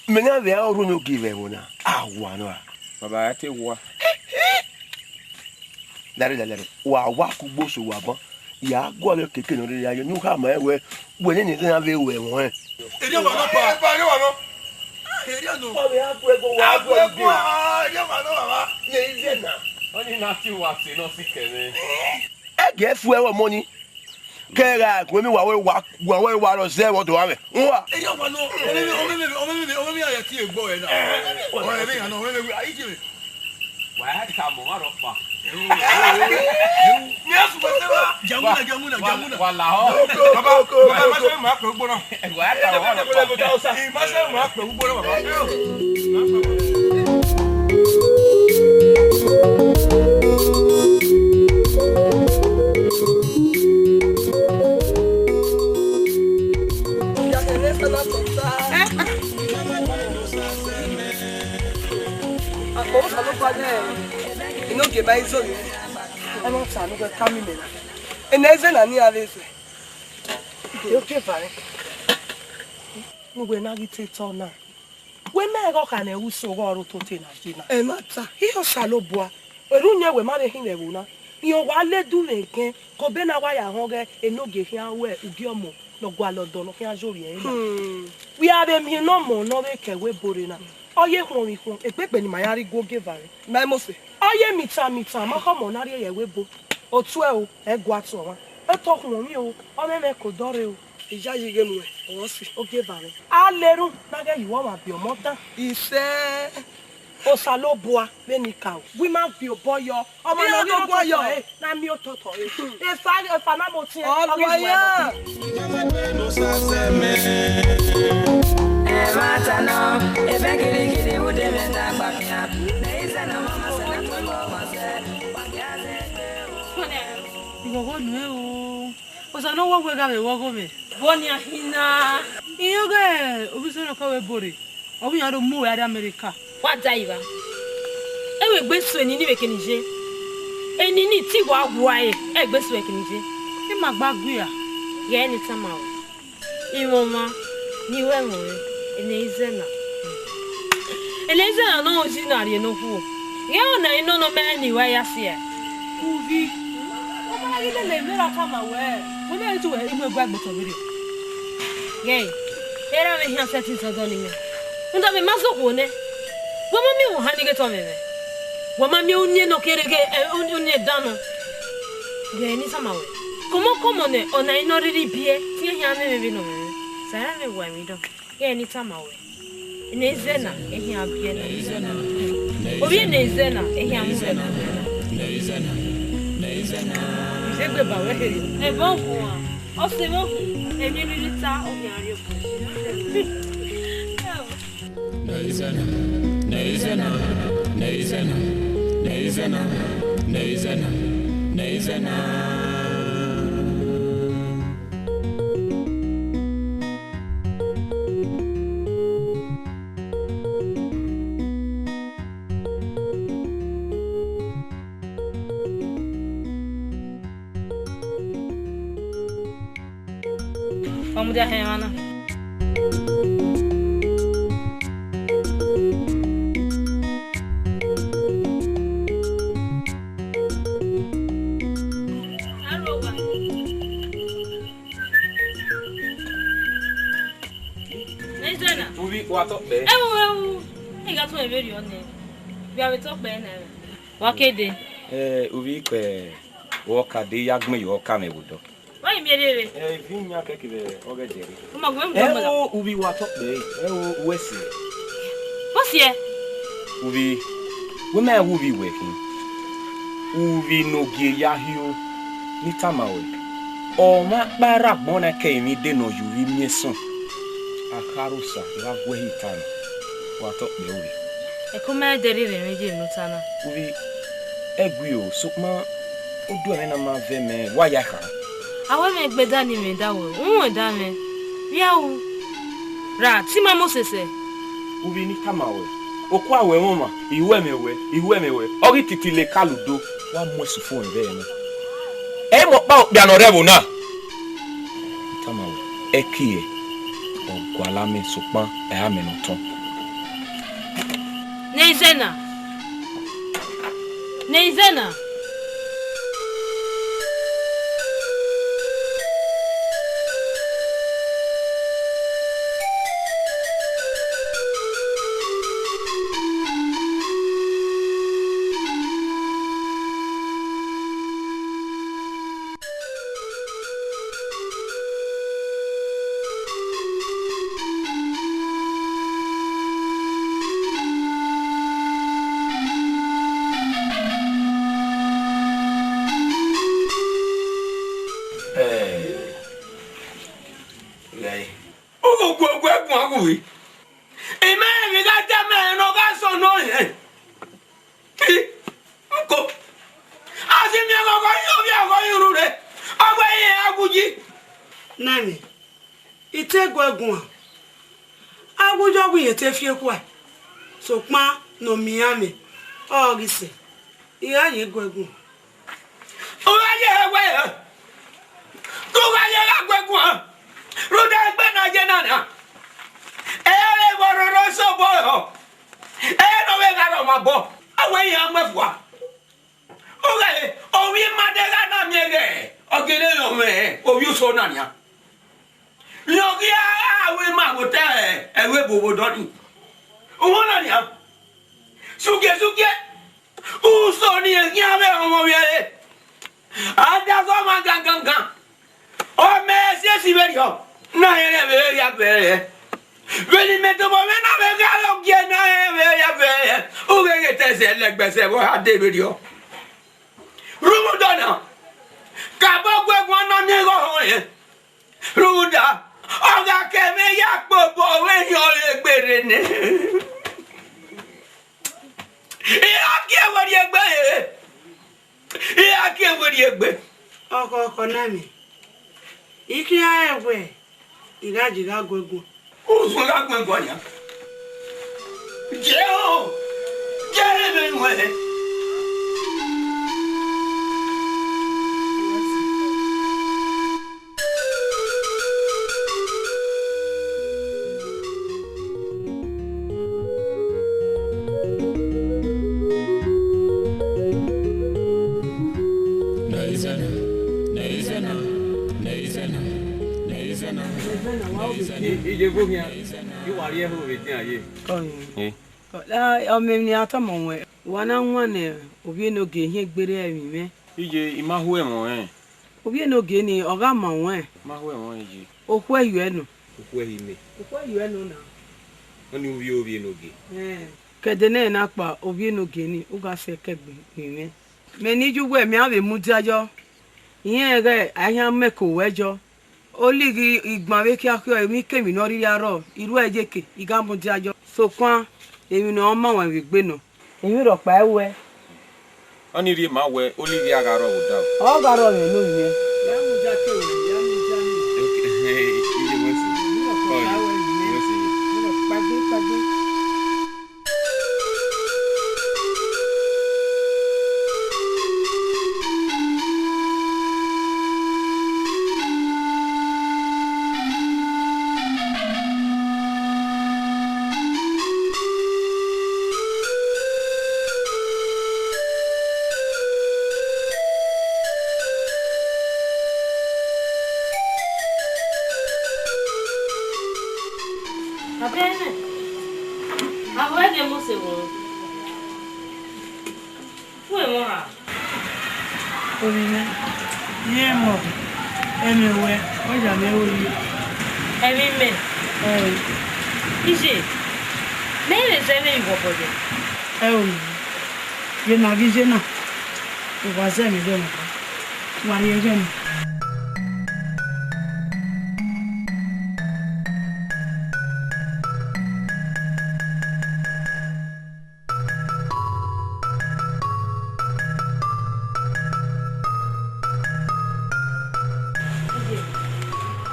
Mẹ na vbe aro ne ogie vbe ẹvbo na, a wa nọ ra? Baba, a te wa. Lare, lare, lare. Wa wa kugbe oso wa ban. Ya gualọ keke ne ọ rre ya ye, ne u khama ẹn wẹ, wẹ nene zẹ na vbe ru ẹmwẹ ọnrẹn. Erriọ ọmwa nọ kpa. Erriọ ọmwa nọ. Erriọ nọ. Ọ vbe a gu ẹre, wa a gu ẹre, erriọ ọmwa nọ, baba. Ye iye na. Ọni na tie uwa se ne ọ sikẹ mwẹ. Ẹgẹ fu ẹre ọmọ ni. Kẹ gha gu emwi wa wẹ wa, wa wẹ wa rọ zẹ vbe ọdọ amwẹ. Uwa. Erriọ ọmwa nọ, ọmọ mwẹ, ọmọ mwẹ, ọmọ mwẹ, ọmọ mwẹ a ya tie egbe ọre na. Ọmọ mwẹ ya nọ, ọmọ mwẹ, a yi tie mwẹ. Wa ya tama ọmwa rhọkpa. Mẹ a sugbe sẹ wa. Janguna, janguna, janguna. Wa la họ. Baba, baba, ma sẹ ma pẹ ugbo na. Wa ya tama ọmwa rhọkpa. Ma sẹ ma pẹ ugbo na, baba. Akpọ Osanobua nẹ, enogie ma i zẹ ọnii. Ẹmwata ne uwẹ tama imẹ na. Ene ẹzẹ na ne iran vbe zẹ. Ogieva rẹ. Ne uwẹ na ghi te tọ na. Wẹ ma ẹghẹ ọ kha ne ẹvbo usun ọghe ọre ototọ na ye na. Ẹmwata. Iye Osanobua. Erha uyẹn wẹ ma vbe khin vbe ẹvbo na. Rẹn wa le du mwẹ ẹgẹn, ke obọ na wa ya họn ọghe enogie khian ru ugie ọmọ ne ọ gualọ ọdọ ne ọ khian ye orhiọn ẹre na. Hmm. Wẹ a vbe miẹn ne ọmọ ne ọ vbe ke ẹvbo ebo rre na, ọ ye khuọnmwi khuọn, ekpekpe ne ima ya rre igue ogieva rre. Ma i mose. Ọ ye mitan mitan, ma khọ ọmọ na rrie ye ẹvbo ebo. Otuẹ o, ẹ gua tuẹ ọmwa. Otọ khuọnmwi o, ọ mwẹ mwẹ ke odọ rre o. Iyayi ghe muẹn, ọ si. Ogieva mwẹ. A le erhunmwu na ghẹ ye uwa ọmwa biẹ ọmọ dan. Isẹ. Osanobua vbene I ka ru, wẹ ima viọ obọ yọ. Ọmọ ne ọ ghi rre ototọ ẹre, na miẹn ototọ ẹre. Efa, efa na mọ otiẹn, ọ ghi ru ẹre. Ẹmwata nọ, evẹn kirikiri vbe ude mwẹ na gba khian. Mẹ i zẹ ne ọmọ ma sẹ na kpẹvbo ọmọ sẹ, wa gia zẹ egbe o. Ighọghọ nuẹn o. Osa ne ọ wọ wẹ gha vbe vbe ọghe mwẹ. Vbọ nian hin na? Irẹn ọghe ovbi Isenọkọ vbe ebo rre, ọ vbe iran do mu ruẹ rrie America. Wa da evba. Ẹ wẹ egbe suẹn ni vbe kene ye. Eni ni te wa wa ẹre, egbe suẹn kene ye. I ma gba gui ra? Ghẹ ne I tama ruẹ. Imwọmwa, ne I ru ẹmwẹ ọnrẹn, ene I zẹ na. Ene I zẹ na ne ọ ho uyi na rrie ne okhuo. Ghẹ ọna I nọ nọ mẹ ne I wa ya si ẹe. Uvbi, ọ ma ghi lele emwi ne erha tama wẹ, wẹ mẹ ghi te uwẹ imu egua gbe otọ vberriọ. Ghẹ, erha mwẹ khian sẹtin zọdọ ne imẹ. Rhunmwuda mẹ ma zẹ okhuo nẹ. Wẹ ma miẹn ohan ni ghe tọ mwẹ mwẹ. Wẹ ma miẹn uniẹn ne ọ kere ghe, ẹ, uniẹn dan nọ. Ghẹ ne I tama wẹ. Kọmọkọmọ nẹ, ọna I nọ rhirhi biẹ, te iran khian mwẹ mwẹ vbene ọ mwẹ mwẹ. Sẹ iran mwẹ wa emwi dọ. Ghẹ ne I tama wẹ. Ene I zẹ na, ehian biẹ na. Ovbi ene I zẹ na, ehian mu mwẹ na. Izegbe ba wẹ kherriọ. Ẹbọ guan, ọ sẹ vbe okhuo, emwi rhirhi ta, ọ khian rrie obọ. Wa mudia họn emwa na. Uvbi, wa tọ kpẹ. Ẹwu, ẹwu. Ẹ gha tọn vberriọ nẹ. Vbe a vbe tọ kpẹ na. Wa kede. Eh, uvbi kpẹ. Vbe ọ ka de ya gbẹn ye ọka mwẹ vbe odọ. Wa yi miẹn rere. Eh, ivbi yan kẹkẹ vbe ọghẹ dẹrẹ. Ọ ma gu mwẹ mu dọ. Ẹ o, uvbi wa tọ kpẹ, ẹ o, uwẹ sẹ. Vbọ siẹ? Uvbi, wẹ ma wu uvbi wẹ khin. Uvbi ne ogie ya hio, ne I tama ruẹ. Ọmwa ọkpa rre agbọn na ke emwi de ne ọ ye uvbi miẹn sọn. Akharha Osa, I gha gu ẹe he ta nẹ. Wa tọ kpẹ uvbi. Ẹko ma dẹrriọ rre mwẹ ye ne u ta na. Uvbi, ẹgui o, sokpan oduẹ mwẹ na ma vẹ mẹ, wa ya kha. A wẹ mwẹ gbeda ni mwẹ da wẹ, u wẹn da mwẹ. Via ru, ra, te ima mu sẹsẹ. Uvbi ne I tama ruẹ, okua wẹ mwẹ ọmwa, I ru ẹmwẹ wẹ, I ru ẹmwẹ wẹ, ọ ghi titi le kaludo, wa mu ẹsufo rẹn vbe ẹre na. Ẹ i mu ọkpa okpia ne ọ rre ẹvbo na. I tama ruẹ, ẹki ẹre, ọ gualọ amẹ, sokpan ẹ i ra mẹ ne ọ tọn. Ne I zẹ na. Ne I zẹ na. Ugugugu ẹguan wu. Imẹ emwi gha ta mẹ ne ọ gha sọ nọ rẹn. Nko. A si miẹn ọghọghọ yi ovbi ọghọ yi ru rre, ọ wẹ irẹn a wu yi. Nẹmwẹ, I te gu ẹguan, a wu yi ọ wẹ irẹn te fi ekhua, sokpan ne ọ miẹn iran mwẹ, ọ ghi sẹ, I gha ye gu ẹguan. U gha ye wẹ, te u gha ye gha gu ẹguan, rhunmwuda egbe ne a ye na nian, ẹ i re vbe ọ rhorho sẹ obọ rọ, ẹ i re ne ọ vbe gha rre ọmwa obọ, a wẹ iran mu ẹn fua. Ughẹ, ovbi ima de gha na miẹn ghẹ, ọ gele rẹn ọmwẹ ovbi uso na nian. Rẹn ọ ghi a ru ima vbe otọ ẹvbo vbe odọ nii. Uhunmwu na nian. Sugie, sugie. Uso ni khian vbe ọmọ vbe ẹre. A da zọ ọmwa gangan. Ọ mẹ siesi vberriọ, na rẹn vbe ya vbe ẹre. Vbene imẹ tobọ mwẹ na vbe gha rre ogie na rẹn vbe ya vbe ẹre, u ghẹ ghẹ te ẹsẹ lẹgbẹsẹ vbe ọ ya dee vberriọ. Rhunmwuda ọna, kabọ gu ẹguan na miẹn igho ọhọn rẹn. Rhunmwuda, ọ gha ke mwẹ ya kpe obọ vbe erriọ ọre egbe rre nẹ. I ra gie werriegbe, I ra gie werriegbe. Ọkhọ, ọkhọ na mwẹ, I khian rẹn wẹ I gha ye gha gu ẹguan. Usun gha gu ẹguan nian. Jẹ o, jẹ ẹmwẹ ruẹn. Iye vbe okhian, I wa rhie ẹhoho vbe edian ye. Ọmọ emwi ne a tama ruẹn, wa na wan ne ovbi enogie hin egbe rre ẹmwẹ mwẹ. Iye, I ma ho ẹmwẹ ọnrẹn. Ovbi enogie ni, ọ gha ma ruẹn. Ma ho ẹmwẹ ọnrẹn iye. Okhuo ẹre nọ. Okhuo ẹre imẹ. Okhuo ẹre nọ na. Ọnii ovbi ovbi enogie. Ẹn. Ke ẹdẹ nẹ na kpa ovbi enogie ni, u gha sẹ ẹkẹgbe ne imẹ. Mẹ ne I ye uwẹ, mẹ a vbe mudia yọ. Irẹn ghẹ a i khian mẹ ke owẹ yọ. Olighi igban vbe khian khiọ emwikemwi ne ọ rhirhi arrọọ, I ru ẹre iyeke, I gha mudia yọ. Sokpan, emwi ne ọ ma wan vbe egbe nọ. Emwi rhọkpa i ruẹ. Ọnii rhie ma wẹ, olighi a gha rrọọ vbe odaro. Ọ gha rrọọ vbe enogie. Ya mudia ke ruẹ, ya mudia ni. Ok, iye wẹ sẹ. Ọ, wẹ sẹ. Kpagbe, kpagbe. Abẹ nẹ, a wẹ ghe Mose vbo? Wẹ mọ ha? Ovbi mwẹ, I rẹn mọ, ẹmwẹ ruẹ, ọ ya mwẹ ro yi. Ẹmwẹ mẹ? Ẹo. Iye, mẹ i vbe zẹ vbe vbe obọ yẹ. Ẹo, vbe ne a ghi ye na, u wa zẹ mwẹ vbe ẹmwẹ, wa rhie ẹghẹ nẹ.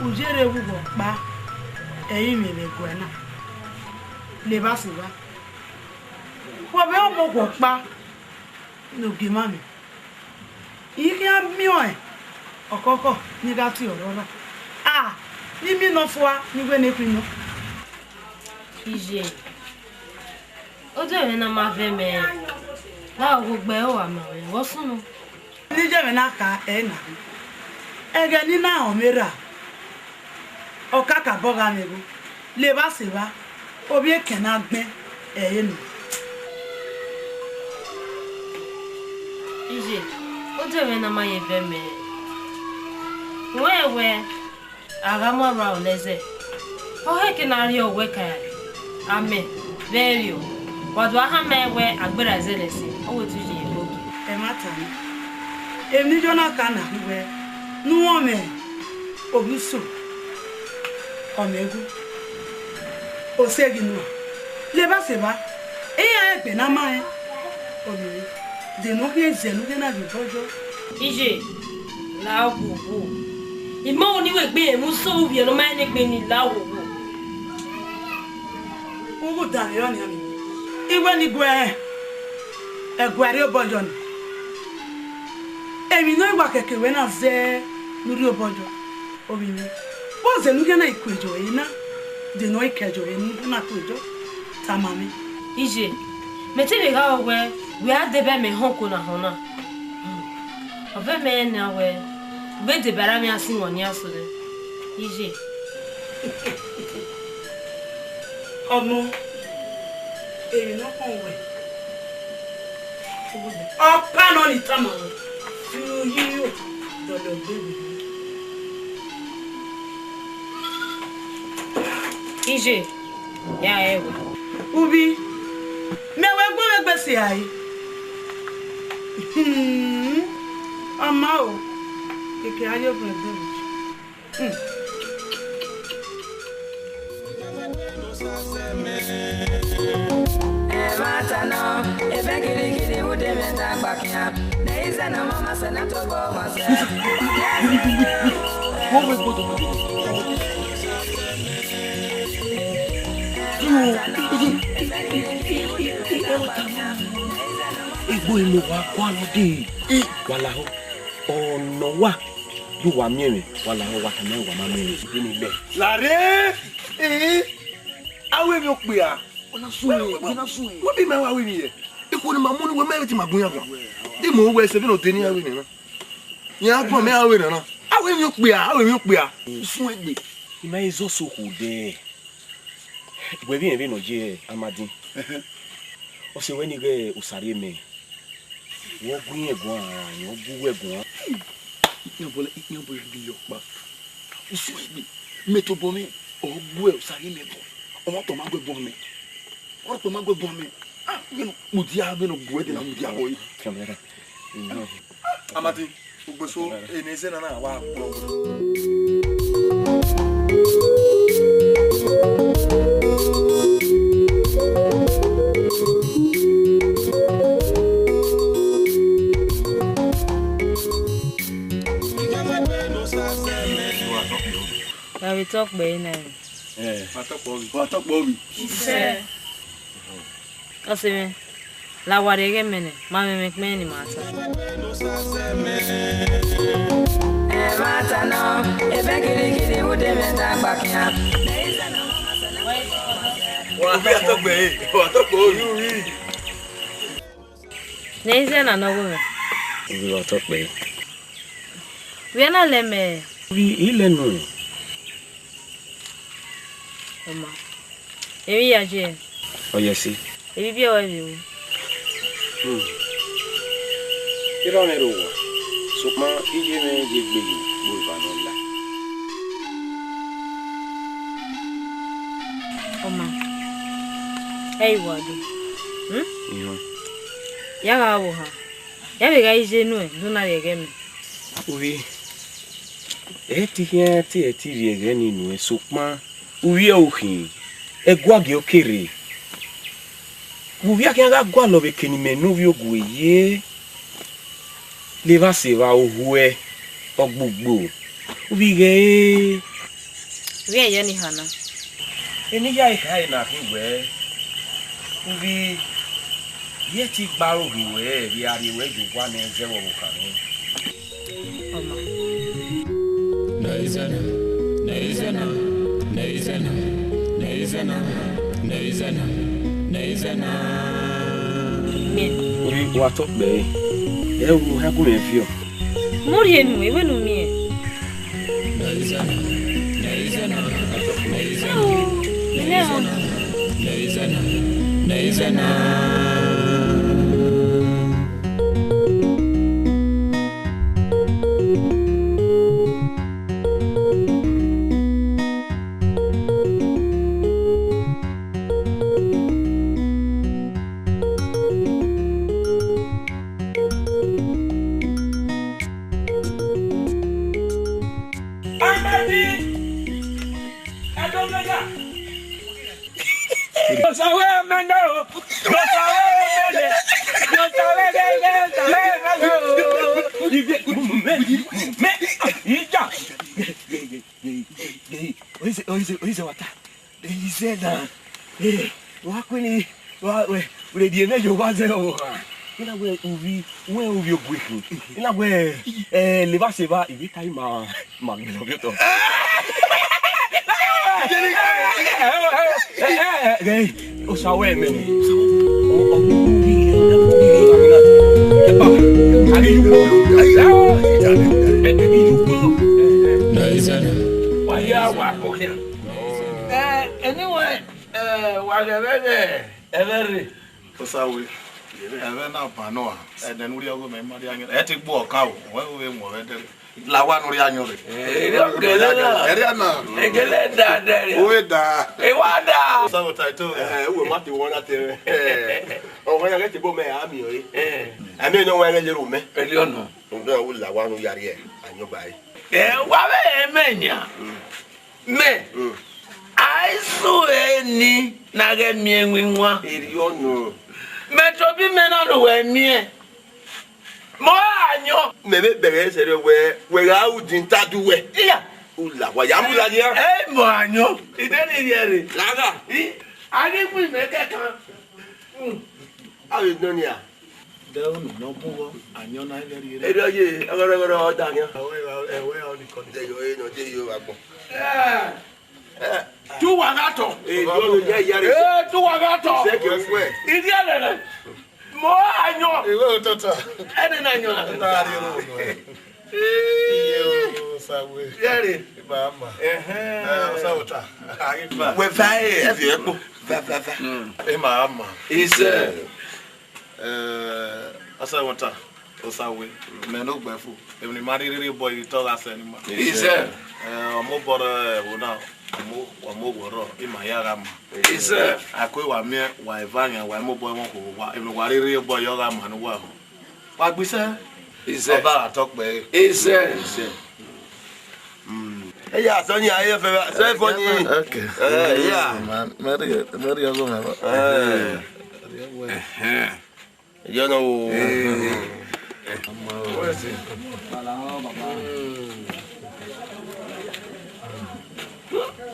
U ye rre vbe uwu ọkpa, ẹ i mwẹ vbe ẹguae na, Levbaseva. Wẹ vbe ọmọ uwu ọkpa ne ogie ma mwẹ. I khian miẹn ọẹn ọkhọkhọ ne I gha tie ọrọre. A, ne I miẹn ne ọ fua ne I wẹ ne I khin nọ. Iye, odu ẹmwẹ na ma vẹ mẹ, la oghogbe ẹre wa ma mwẹ, vbọ sunu? Ne I ye ẹmwẹ na kha ẹre na, ẹghẹ ne I na rẹn ọmọ erha, ọ kakabọ gha mwẹ igho, Levbaseva, ovbi ekẹn ne a gbẹn ẹre nọ. Iye, odu ẹmwẹ na ma ye vẹ mẹ, wẹ wẹ, a gha mu arhuaro nẹ zẹ, ọ khẹke ne a rhie ọwẹ ka amẹ vbe ẹriọ, wa do a hama ẹn wẹ a gberra zẹ nẹ ẹse, ọ wẹ te u ye ẹre ogie. Ẹmwata nẹ, emwi ne I ya na kha na khin wẹ, ne u rẹn mwẹ ovbi uso, ọ mwẹ igho, oseghi nua, Levbaseva, iran egbe ne a ma rẹn, ovbi mwẹ, de ne ọ khian zẹ ne u khian na ye obọ yọ. Iye, la wowo. I ma ru ne I wẹ egbe rẹn mwẹ uso uvbiẹ ne ọ ma rẹn ne egbe ni, la wowo. U wu danmwehọ nian, I wẹ ne I guẹ rẹn, ẹguae rhie obọ yọ nẹ. Emwi ne ọ i wa khẹke wẹ na zẹ ne u rhie obọ yọ, ovbi mwẹ. Vbọzẹ ne u khian na i kue yọ ẹre na, de ne ọ i kẹ yọ ẹre ne u khian na kue yọ, tama mwẹ. Iye, mẹ te vbe gha rọ wẹ, wẹ a deba mẹ họn ko na họn na. Ọ vẹ mẹ rẹn nian wẹ, u vbe deba ra mwẹ a sin wọn nian sẹ nẹ. Iye. Ọmọ, emwi ne ọ khọn wẹ, ọkpa nọ ni tama wẹ, fi ru yi ro, dọlọ gbe wẹ. Iye, ya rẹn wẹ. Uvbi, mẹ wẹ gu mwẹ egbe sẹ rae. Hmm, ọ ma o, keke a ye obọ ẹdẹ vbe. Hmm. Ẹmwata nọ, evẹ girigiri vbe ude mwẹ da gba khian. Ne izẹ ne ọ ma sẹ ne tobọ ọmwa sẹ. Egbe ne uwa gualọ dee, wa lahọ, ọ ne ọ wa, de uwa miẹn mwẹ, wa lahọ, wa tama ẹn, wa ma miẹn mwẹ. Vbene I gbẹ. Lare, ee, a ru emwi okpia. Ọ na sunu, ọ na sunu. Wẹ bi ma wa ru emwi yẹ? Ikhuo ne ima mu ne uwẹ, ma vbe te ima gun yan guan. De ima ru wẹ sẹ vbene ọ de ne iran ru emwi na? Iran guan mẹ, a ru emwi na. A ru emwi okpia, a ru emwi okpia. Usun egbe. I ma he zẹ ọse okhuo odẹ. Wẹ vbe rẹn vbene ọ ye Amadin. Ọ sẹ wẹ ne I ghe Osarriemẹ. Wẹ ọ gu irẹn guan, rẹn ọ gu uwẹ guan. Ikpian bọlẹ, ikpian bọlẹ gele ọkpa. Usun egbe, mẹ tobọ mwẹ, ọ gu Osarriemẹ bọ. Ọ ma tọ ma gu ẹbọ mẹ. Ọ tọ ma gu ẹbọ mẹ. Ah, vbene ọ kpodi a, vbene ọ gu ẹdẹ na mudia wọe. Amadin, ugbeso, ene ẹzẹ na na wa kpọlọ. Wa vbe tọ kpẹre na. Eh, wa tọ kpẹre ovbi. Wa tọ kpẹre ovbi. Isẹ. Ọse mwẹ, la wa rrie ẹghẹ mẹ nẹ, ma mwẹ ẹmwẹ ẹkpẹn ne ima ta. Ẹmwata nọ, evẹ girigiri vbe ude mwẹ da gba khian. Wa tọ kpẹre, wa tọ kpẹre ovbi. Ne izẹ na ne ọ gu mwẹ. Ovbi, wa tọ kpẹre. Vbe a na lẹ mẹ? Ovbi, I lẹ nuẹn. Ọ ma. Emwi ya je. Ọ yẹ ẹse. Emwi biẹ ruẹ vbe ru. Hmm. Erha mwẹ rre owa, sokpan iye mwẹ ye gbe yi kpo eva ne ọ la. Ọ ma, ẹ i wa do. Hmm? Ihan. Ya gha vbe ohan, ya vbe gha iye nuẹn, do na rhie ẹghẹ mẹ. Ovbi, ẹ i te khian te ẹ i te rhie ẹghẹ ni nuẹn, sokpan uvbi ẹre u khin, ẹguagiẹn ọ ke rre. Vbe uvbi a khian gha gualọ vbe eke ne imẹ ne ovbi ogue ye, levba sẹ evba, ohuẹ, ọgbugbo, uvbi ghẹ ẹre. Vbe irẹn ye eni hana? Eni ya eha ẹre na khin wẹẹ, uvbi, I i te gbe aro ghe wẹ vbe a rhie ruẹ ye owa ne zẹ vbe ọvbokhan nẹ. Ọ ma. Nẹ izẹna, nẹ izẹna, nẹ izẹna, nẹ izẹna, nẹ izẹna, nẹ izẹna. Miẹn. Ovbi, wa tọ kpẹre. Ẹ wo, ha gu mwẹ viọ. Mu rhie enu, I wẹ ne u miẹn. Nẹ izẹna, nẹ izẹna, nẹ izẹna, nẹ izẹna, nẹ izẹna, nẹ izẹna. Oyize, oyize, oyize, wata. Izẹ na, eh, wa kue ni, wa, wẹ, wẹ rhie mwẹ ye owa zẹ ọvbokhan. I na wẹ uvbi, wẹ uvbi ogue khin. I na wẹ, eh, levba sẹ evba, I vbe tae ma, ma gbele ovbi otọ. Eh, eh, eh, eh, eh, eh, Osa wẹ mẹ ni. Ọ, ọ, uvbi, uvbi, uvbi, epa, a ghi yu kpo. A ghi yu kpo. Wa ya wa kpo khian. Eh, anyway, eh, wa ghẹ vbe ẹghẹ ẹghẹ rre. Osawe, ẹmwẹ na ban nọ a, ẹdẹ ne u rhie ọghe mẹ ma rhie ayọn, ẹ te gbe ọka o, wẹ vbe mu ọvbẹ dẹ. La owa ne u rhie ayọn rre. Erriọ gele na. Erriọ na. Egele da dẹ rẹ. Uwe da. Ewa da. Osawe ta ito. Eh, uwe ma te wọ na te rẹ. Eh, ọmwa ya ghẹ te ebo mẹ a miẹn ọre. Eh. A miẹn ne ọ wa ghẹ ye ru mẹ. Erriọ nọ. Nde u la owa ne u ya rhie ayọn ba re. Eh, wa vbe mẹ yan. Mẹ, a i sẹ eni na ghẹ miẹn winwan. Erriọ nọ. Mẹ tobọ imẹ na ne uwẹ miẹn. Mẹ ọ ra yọn. Mẹ vbe bẹghe sẹrriọ wẹ, wẹ gha ru din ta du wẹ. Iya. U la owa ya mu la nia. Ẹ mọ ayọn. Ide ni rhiẹrre. Lagha. I, a ghi mu imẹ kẹkan. A vbe dọn nia. Dẹ unu ne ọ bun vbọ, ayọn na i vẹ rhie. Erriọ ye, ẹghọrọ ẹghọrọ ọ da yan. Ẹwẹ, ẹwẹ, ọ ni kọ ni. Dẹ yo, e nọ, dẹ yo, vbe agbọn. Eh, eh, tu wa gha tọ. Eh, yo, yo, ye, ya re. Eh, tu wa gha tọ. Sẹ ke wẹ. Iri ẹlẹlẹ. Mọ ayọn. Ewe otọtọ. Ẹni na yọn na. Na rhie ro no. Iye o, Osawe. Yẹre. Ima ama. Ẹhẹn. Eh, Osawe ta. Ayi fa. Wẹ fa e, ẹ fi ẹ kpo. Fa, fa, fa. Ima ama. Isẹ. Eh, Osawe ta, Osawe, mẹ ne ogbẹfu, emwi ne ima rhirhi rhie obọ yi te ọ gha sẹ ne ima. Isẹ. Eh, ọ mobọ rẹ ẹvbo na, ọ mu, ọ mu owa rrọọ, ima ya gha ma. Isẹ. A kue wa miẹn, wa eva yan, wa i mu obọ ẹmwẹ okhuo, wa, emwi ne uwa rhirhi rhie obọ yi ọ gha ma ne uwa ho. Wa gbe isẹ. Isẹ. Ọba gha tọ kpẹre. Isẹ. Isẹ. Mm. Eya, sọ ni, aye fẹ, sọ fọ ni. Okay. Eh, yeah. Man, mẹ rhie, mẹ rhie ọghe mẹ. Eh. Ẹhẹn. Ẹjọ na o. Eh.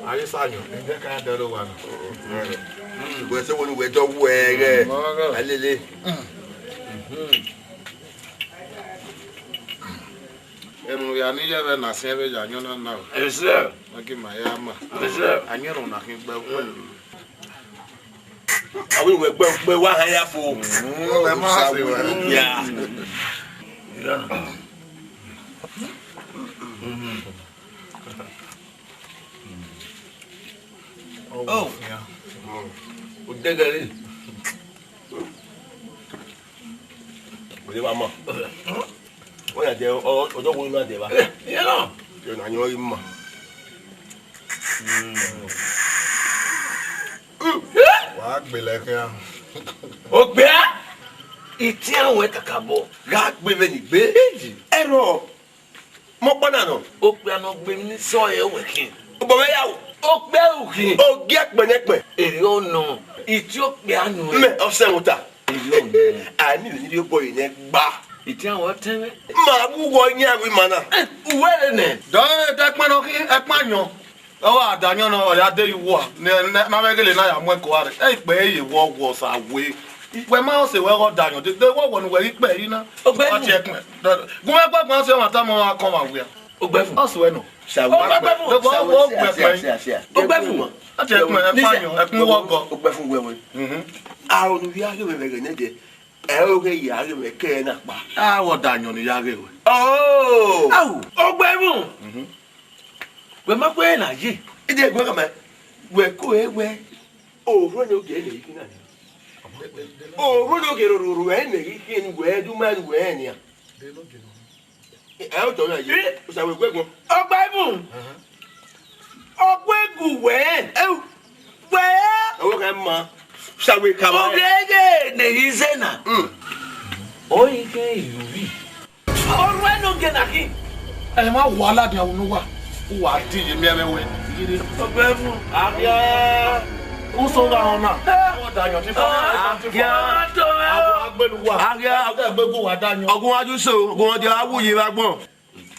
A ghi sa yọn, ẹ jẹ ka dẹ rẹ owa na. Wẹ sẹ wẹ ne uwẹ dọ wẹ ghẹ. Alele. Emwi ne u ya ni ye vbe na siẹn vbe ya ayọn na na o. Yes, sir. Ma gi ma ya ma. Yes, sir. Ayọn na khin gbe wẹ. Awi wẹ gbe gbe wa ha ya fo. Mm, ẹ ma se wẹ. Ya. Oh. Odẹgẹre. Ode wa ma. Wẹ ya dẹ, ọ, ọdọ wo na dẹ ba? Yẹ nọ. Yẹ na yọ ima. Wa gbele khian. Okpia. Itian wẹ kakabọ. Gha gbe vbe ni gbe. Ẹrọ. Mọ kpọ na nọ. Okpia nọ gbe mi sọ ẹ wẹ khin. Ugbọ vbe ya o. Okpia u khin. Ogie kpẹnẹkpẹn. Eri ọ nọ. Iti okpia nọ. Mẹ, ọ sẹ wota. Eri ọ nọ. A ni vbe ni rhie obọ ye nẹ gba. Iti awọ tẹn mwẹ. Ma bu wọ yan wi ma na. Uwẹ re nẹ. Dọ ẹkpan nọ khin, ẹkpan yọn. Ọ wa da yọn nọ, ọ ya de ye uwa. Nẹ, nẹ, ma vbe gele na ya mu ẹko ua rre. Ẹ ikpẹ ye wọ wọ sa we. Wẹ ma sẹ wẹ gha da yọn, de, de wọ wọ ne uwẹ ghi kpẹ yi na. Ogbẹvu. Ọ tie ẹkpan. Gu mwẹ gbagban sẹ ọmwa tama ọmwa kọn ọmwa wia. Ogbẹvu. Ọ sẹ wẹ nọ. Ogbẹvu. Wọ, wọ, wẹ kpẹ. Ogbẹvu. Ọ tie ẹkpan, ẹkpan yọn, ẹkpan wọ gọ. Ogbẹvu wẹ wẹ. Mhm. Aro ne u ya ghe mwẹ vbe ẹghẹ nẹdẹ, ẹ i re ọghe ya ghe mwẹ kẹ na kpa. A wọ da yọn ne ya ghe wẹ. Oh! Au! Ogbẹvu! Mhm. Wẹ ma kue na ye. Ide gbe kama, wẹ ko e wẹ, orhu ne ogie lẹ ikhin na nia. Orhu ne ogie roro roro ẹ ne ikhin wẹ du ma wẹ nia. Ẹ o tọ na ye. Osa wẹ gu ẹguọn. Ogbẹvu. Ọgua egu wẹ. Ẹu. Wẹ. Ọwọ kan ma. Sawe kama. Ogheghe ne yi zẹ na. Mm. Ọ yi kẹ iruri. Ọrhuẹ ne ogie na khin. Ẹ ma wa ladian unu wa. U wa di ye miẹn mwẹ wẹ. Ọgbẹvu, agia. U so gha họn na. Ọ da yọn ti fọ. Agia to mwẹ o. Agbenu wa. Agia. Agbegu wa da yọn. Ọgua ju so, ọgua dia wu yi vbe agbọn.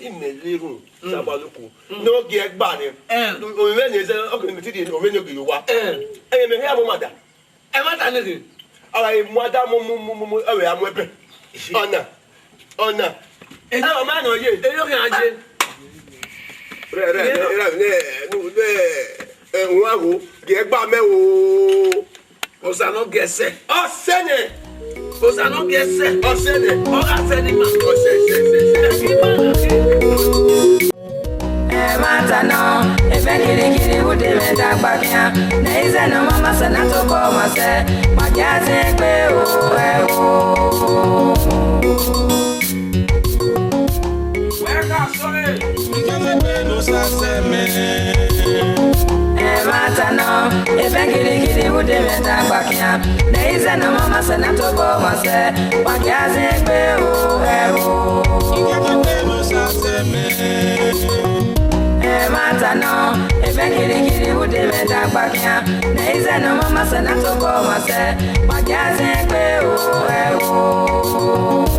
Imẹ lerhun, Sabaluku. Ne ogie gba nẹ. Eh. Ovbi mwẹ ni zẹ, ọ ke mẹ ti di ovbi mwẹ ni ogie yo wa. Eh. Ẹ mẹ hia mo ma da. Ẹ ma ta nighi. Ọ gha mu ada mu, mu, mu, mu, mu, ẹ vbe a mu ẹbẹ. Ọna. Ọna. Ẹ, ọ ma nọ ye. Ẹ yọ khian ye. Rẹ, rẹ, rẹ, rẹ, rẹ, nu, rẹ, ẹ, wọn gho, gie gba mẹ o. Osa ne ọ giẹ sẹ. Ọ sẹ nẹ. Osa ne ọ giẹ sẹ. Ọ sẹ nẹ. Ọ gha sẹ ne ima. Ọ sẹ, sẹ, sẹ, sẹ. Ẹ ma ta nọ, ẹ vẹ kirikiri, u de mwẹ dagba khian. Ne izẹ ne ọ ma ma sẹ na tobọ ma sẹ, ma gia zẹ egbe o, ẹ o. Wẹ ka sọre. Ẹ ma ta nọ, ẹ vẹ kirikiri, u de mwẹ dagba khian. Ne izẹ ne ọ ma ma sẹ na tobọ ma sẹ, wa gia zẹ egbe o, ẹ o. Ẹ ma ta nọ, ẹ vẹ kirikiri, u de mwẹ dagba khian. Ne izẹ ne ọ ma ma sẹ na tobọ ma sẹ, wa gia zẹ egbe o, ẹ o.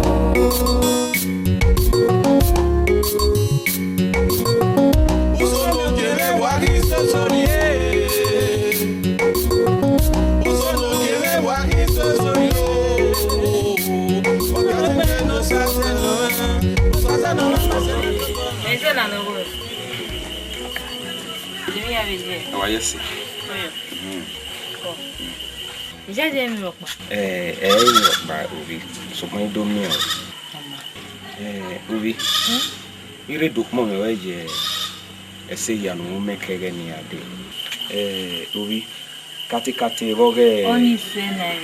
Ẹ jẹ́ nana wo. Èmi yà lè jẹ. Ẹ wá yẹ sí. Ọyọ. Mhm. Kọ. Ìjà jẹ́ mi ọ̀pá. Ẹ, ẹ, mi ọ̀pá, Obi. Sọkàn yín dó mi o. Ọmọ. Ẹ, Obi. Hmm? Ire do kpọnmwẹ wẹ ye ẹse hia ne u mwẹ kẹghẹ ne iran dee. Ẹ, Obi, katekate vbe ọghẹ. Ọni sẹ na ẹ.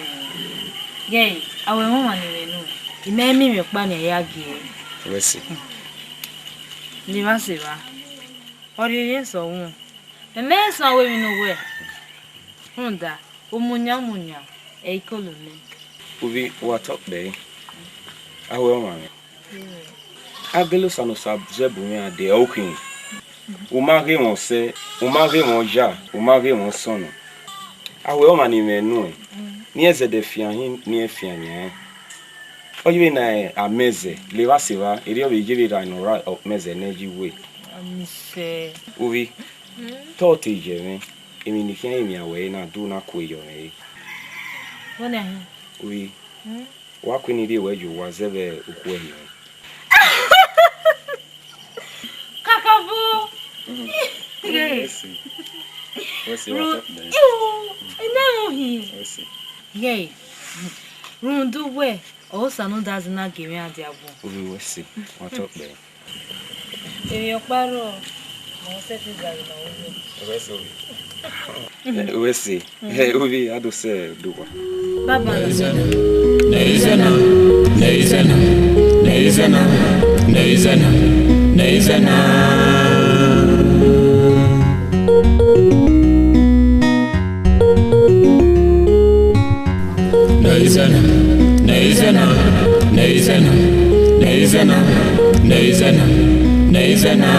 Gẹ, awẹ wọn ma ne mwẹ nu. I mẹ miẹn emwi ọkpa ne a ya gie. Wẹ sẹ. Ne I vba sẹ evba. Ọ rhie ye sẹ ọvbokhan. Mẹ ma sẹ ọvbokhan vbe emwi ne uwẹ. Rhunmwuda, umuyan umuyan, ẹ i kolo nẹ. Ovbi, wa tọ kpẹre, a wẹ ọmwa mwẹ. A gele Osa ne Osa zẹ bu mwẹ a dee, ọ khin. U ma ghe mwẹ ọsẹ, u ma ghe mwẹ ọya, u ma ghe mwẹ ọsọnnọ. A wẹ ọmwa ne I mwẹ nuẹn, ne irẹn zẹdẹ fian hin, ne irẹn fian yan rẹn. Ọ yevbe na amẹzẹ, levba sẹ evba, erriọ vbe yevbe ra ne ọ ra amẹzẹ nẹ yi we. Ovbi, te ọ te yẹ mwẹ, emwi ne I khian rinmwian wẹ ẹre na do na kue yọ mwẹ re. Ovbi, wa kue ne I rhie wẹ ye owa zẹ vbe ukhu ẹre. Kakabọ. Wẹ sẹ, wẹ sẹ, wa tọ kpẹre. Ẹ na ẹmwẹ uhin. Wẹ sẹ. Yẹ, rhunmwuda uwẹ, ọ Osa ne u da zẹ na gie mwẹ a dia agbọn. Ovbi wẹ sẹ, wa tọ kpẹre. Emwi ọkpa rrọọ, ma ọ sẹtin zaghe ma vbe yọ. Wẹ sẹ ovbi. Eh, wẹ sẹ, eh, ovbi a do sẹ do wa. Baba. Neizena, neizena, neizena, neizena, neizena. Neizena, neizena, neizena, neizena, neizena, neizena.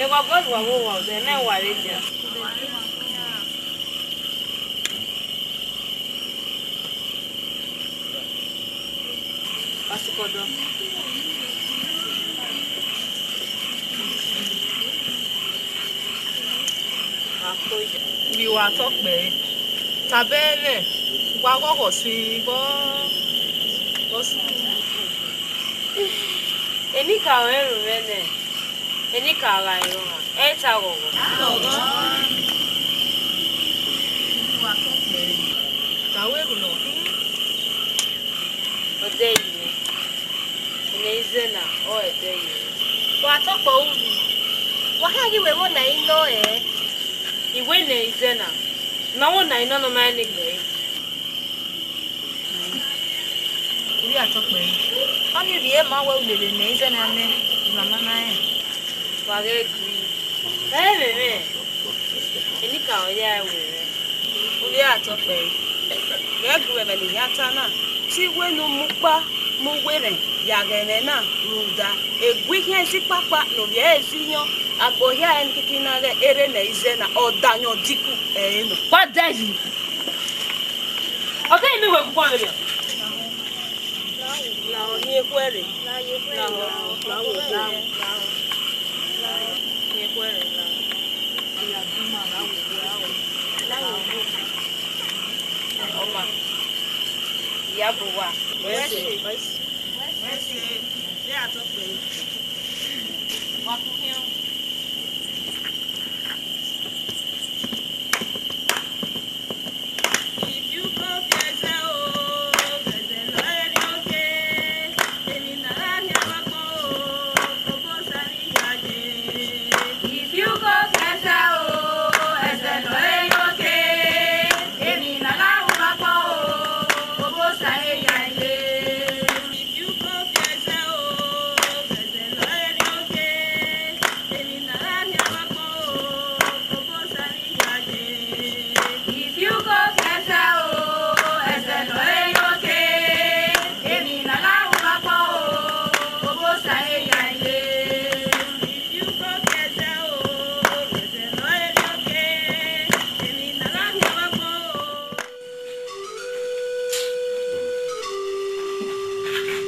Ẹghẹ ọgọe wa vbe owa, ẹmwẹ wa rre dia. Ọsikọdọ. Vbe wa tọ kpẹre, tobọ ẹmwẹ, wa ghọghọ sẹ vbọ, vbọ sunu. Enikaro ẹre mwẹ nẹ, enikaro gha rẹn ọmwa, ẹ i ta ghọghọ. Wa tọ kpẹre, ta wẹ erhunmwu nọ khin. Ọdẹ yi mwẹ, Neizena ọre ẹdẹ yi mwẹ. Wa tọ kpẹre uvbi, wa khian ghi wẹ vbọ na i nọ ẹre. I wẹ Neizena, ne ọ vbọ na i nọ ne ọ ma rẹn ne egbe ẹre. Uvbi a tọ kpẹre, ọnii rhie ma wẹ u lele Neizena nẹ, I ma ma na rẹn. Wa ghẹ gui. Ẹ i mwẹ mwẹ, enikaro ya ẹre wẹ mwẹ. Uvbi a tọ kpẹre, ghẹ gu ẹmwẹ ne I khian ta na, te I wẹ ne u mu ukpa mu uwu erhẹn ya ghe ẹmwẹ na rhunmwuda egui khian esi kpakpa ne ovbi ẹre zi yọn, agbo hia ẹre ne kiki na ghẹ erha Neizena, ọdayọn diku ẹre nọ. Wa dẹ yi. Ọ keghi miẹn wẹ gu ukpọn vberriọ. Lahọ, hin ekhuẹrre. Lahọ, lahọ, lahọ. Hin ekhuẹrre, lahọ. Ọma, I ya bu uwa. Wẹ sẹ, wẹ sẹ, wẹ sẹ, de a tọ kpẹre. Wa ku khian.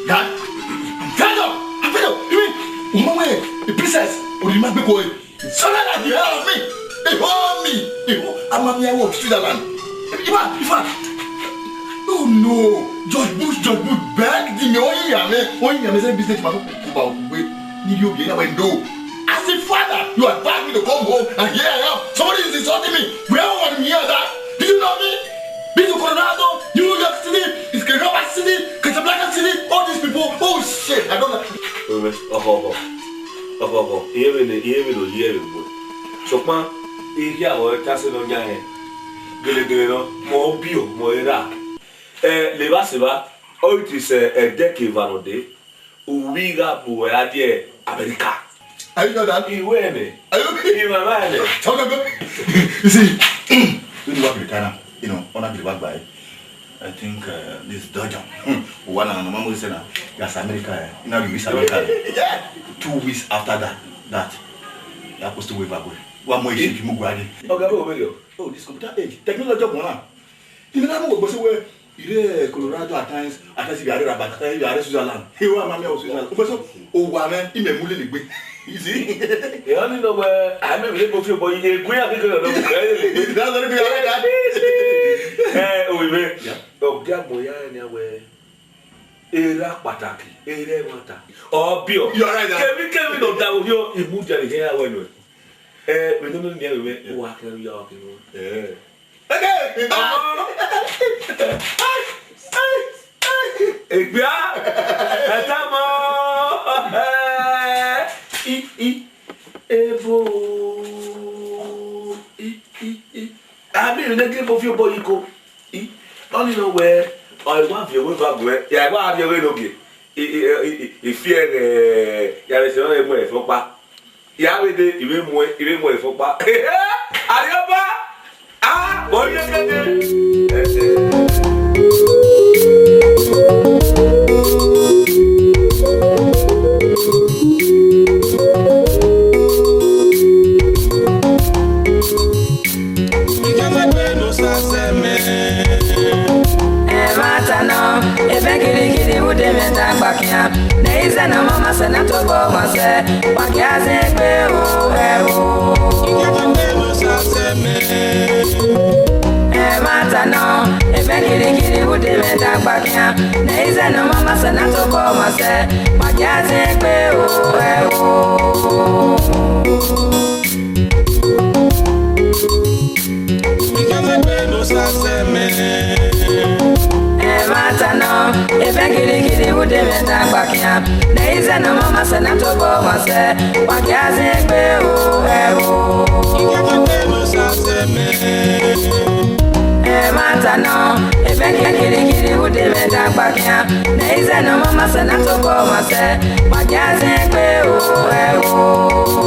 Dad, I'm fed up. I'm fed up. You mean, woman, wait, the princess, or the man, because something like the hell of me. They hold me. They hold, I'm on my way to Switzerland. In fact, in fact, oh no, George Bush, George Bush begged me. Oh yeah, man. Oh yeah, man. Say business, man. Go back, wait. Need you be in a window. As a father, you advise me to come home, and here I am. Somebody is insulting me. Where are you here, Dad? Do you know me? Been to Colorado, New York City, it's Kansas City, Casablanca City, all these people. Oh shit, I don't know. Ọhọhọ, ọhọhọ, I rẹn vbene, I rẹn vbene ọ ye ẹre gbe. Sokpan, I khian vbe ọ ta sẹ ne ọ yan hẹ. Gelegele nọ, mẹ ọ biẹ, mẹ ọ ra. Ẹ, levba sẹ evba, ọ i te sẹ ẹdẹ ke eva nọ dee. Uvbi gha bu uẹ gha die America. Are you sure, Dad? I wẹ nẹ. Are you okay? I ma ma nẹ. Tell me, go. You see, Vbene uwa gele ka na, you know, ọ na gele vba gba ẹre. I think, uh, this Belgium. Uwa na, nọ ma mu sẹ na, ya South America, eh, I na rhie South America. Yeah. Two weeks after that, that, ya post wave ago. Wa mu isi ki mu gua de. Ọga, vbe o vbe rriọ? Oh, this computer age, technology ọgbọn na. Imẹ na mu wẹ gbọ sẹ wẹ, I rre Colorado at times, at times I rre Rabat, at times I rre Switzerland. He wa ma miẹn wẹ Switzerland. Ugbẹn so, owa mwẹ, imẹ mu lele egbe. You see? Ẹ, ọni nọ wẹ, a mẹ vbe ebo fi obọ yi, egun ya kekere nọ, ẹ, lele egbe. That's very good, I like that. Ẹ, ovbi mwẹ. Yeah. Ọ gia gbọn ya rẹn nian wẹ, erha kpataki, erha ẹmwata. Ọ biẹ. You're right, yeah. Kevbe kevbe ne ọ da vbe orhiọn, I mudia vbe khian ya wẹ nuẹn. Ẹ, vbe nene nian vbe mwẹ, uwa kẹrẹ ya ọke nọ. Ẹ. Egbia, ẹta mọ, i, i, evo, i, i, i. Ami ne ke mo fi obọ yi ko. I, ọni nọ wẹ, ọ wa viọ wẹ va guẹ, ya wa viọ wẹ nogie. I, i, i, i, I fi ẹghẹ, ya vbe sẹ ọnrẹn mu ẹfọn kpa. Ya vbe dee, I vbe muẹn, I vbe muẹn fo kpa. Arriọba! Ah, vbe ọ ye keke? Ẹmwata nọ, evẹn kirikiri vbe ude mwẹ dagba khian. Ne izẹ ne ọ ma sẹ na tobọ ọmwa sẹ, wa gie a zẹ egbe o, ẹ o. Ẹmwata nọ, evẹn kirikiri vbe ude mwẹ dagba khian. Ne izẹ ne ọ ma sẹ na tobọ ọmwa sẹ, wa gie a zẹ egbe o, ẹ o. Ẹmwata nọ, evẹn kirikiri vbe ude mwẹ dagba khian. Ne izẹ ne ọ ma sẹ na tobọ ọmwa sẹ, wa gie a zẹ egbe o, ẹ o. Ẹmwata nọ, evẹn kirikiri vbe ude mwẹ dagba khian. Ne izẹ ne ọ ma sẹ na tobọ ọmwa sẹ, wa gie a zẹ egbe o, ẹ o.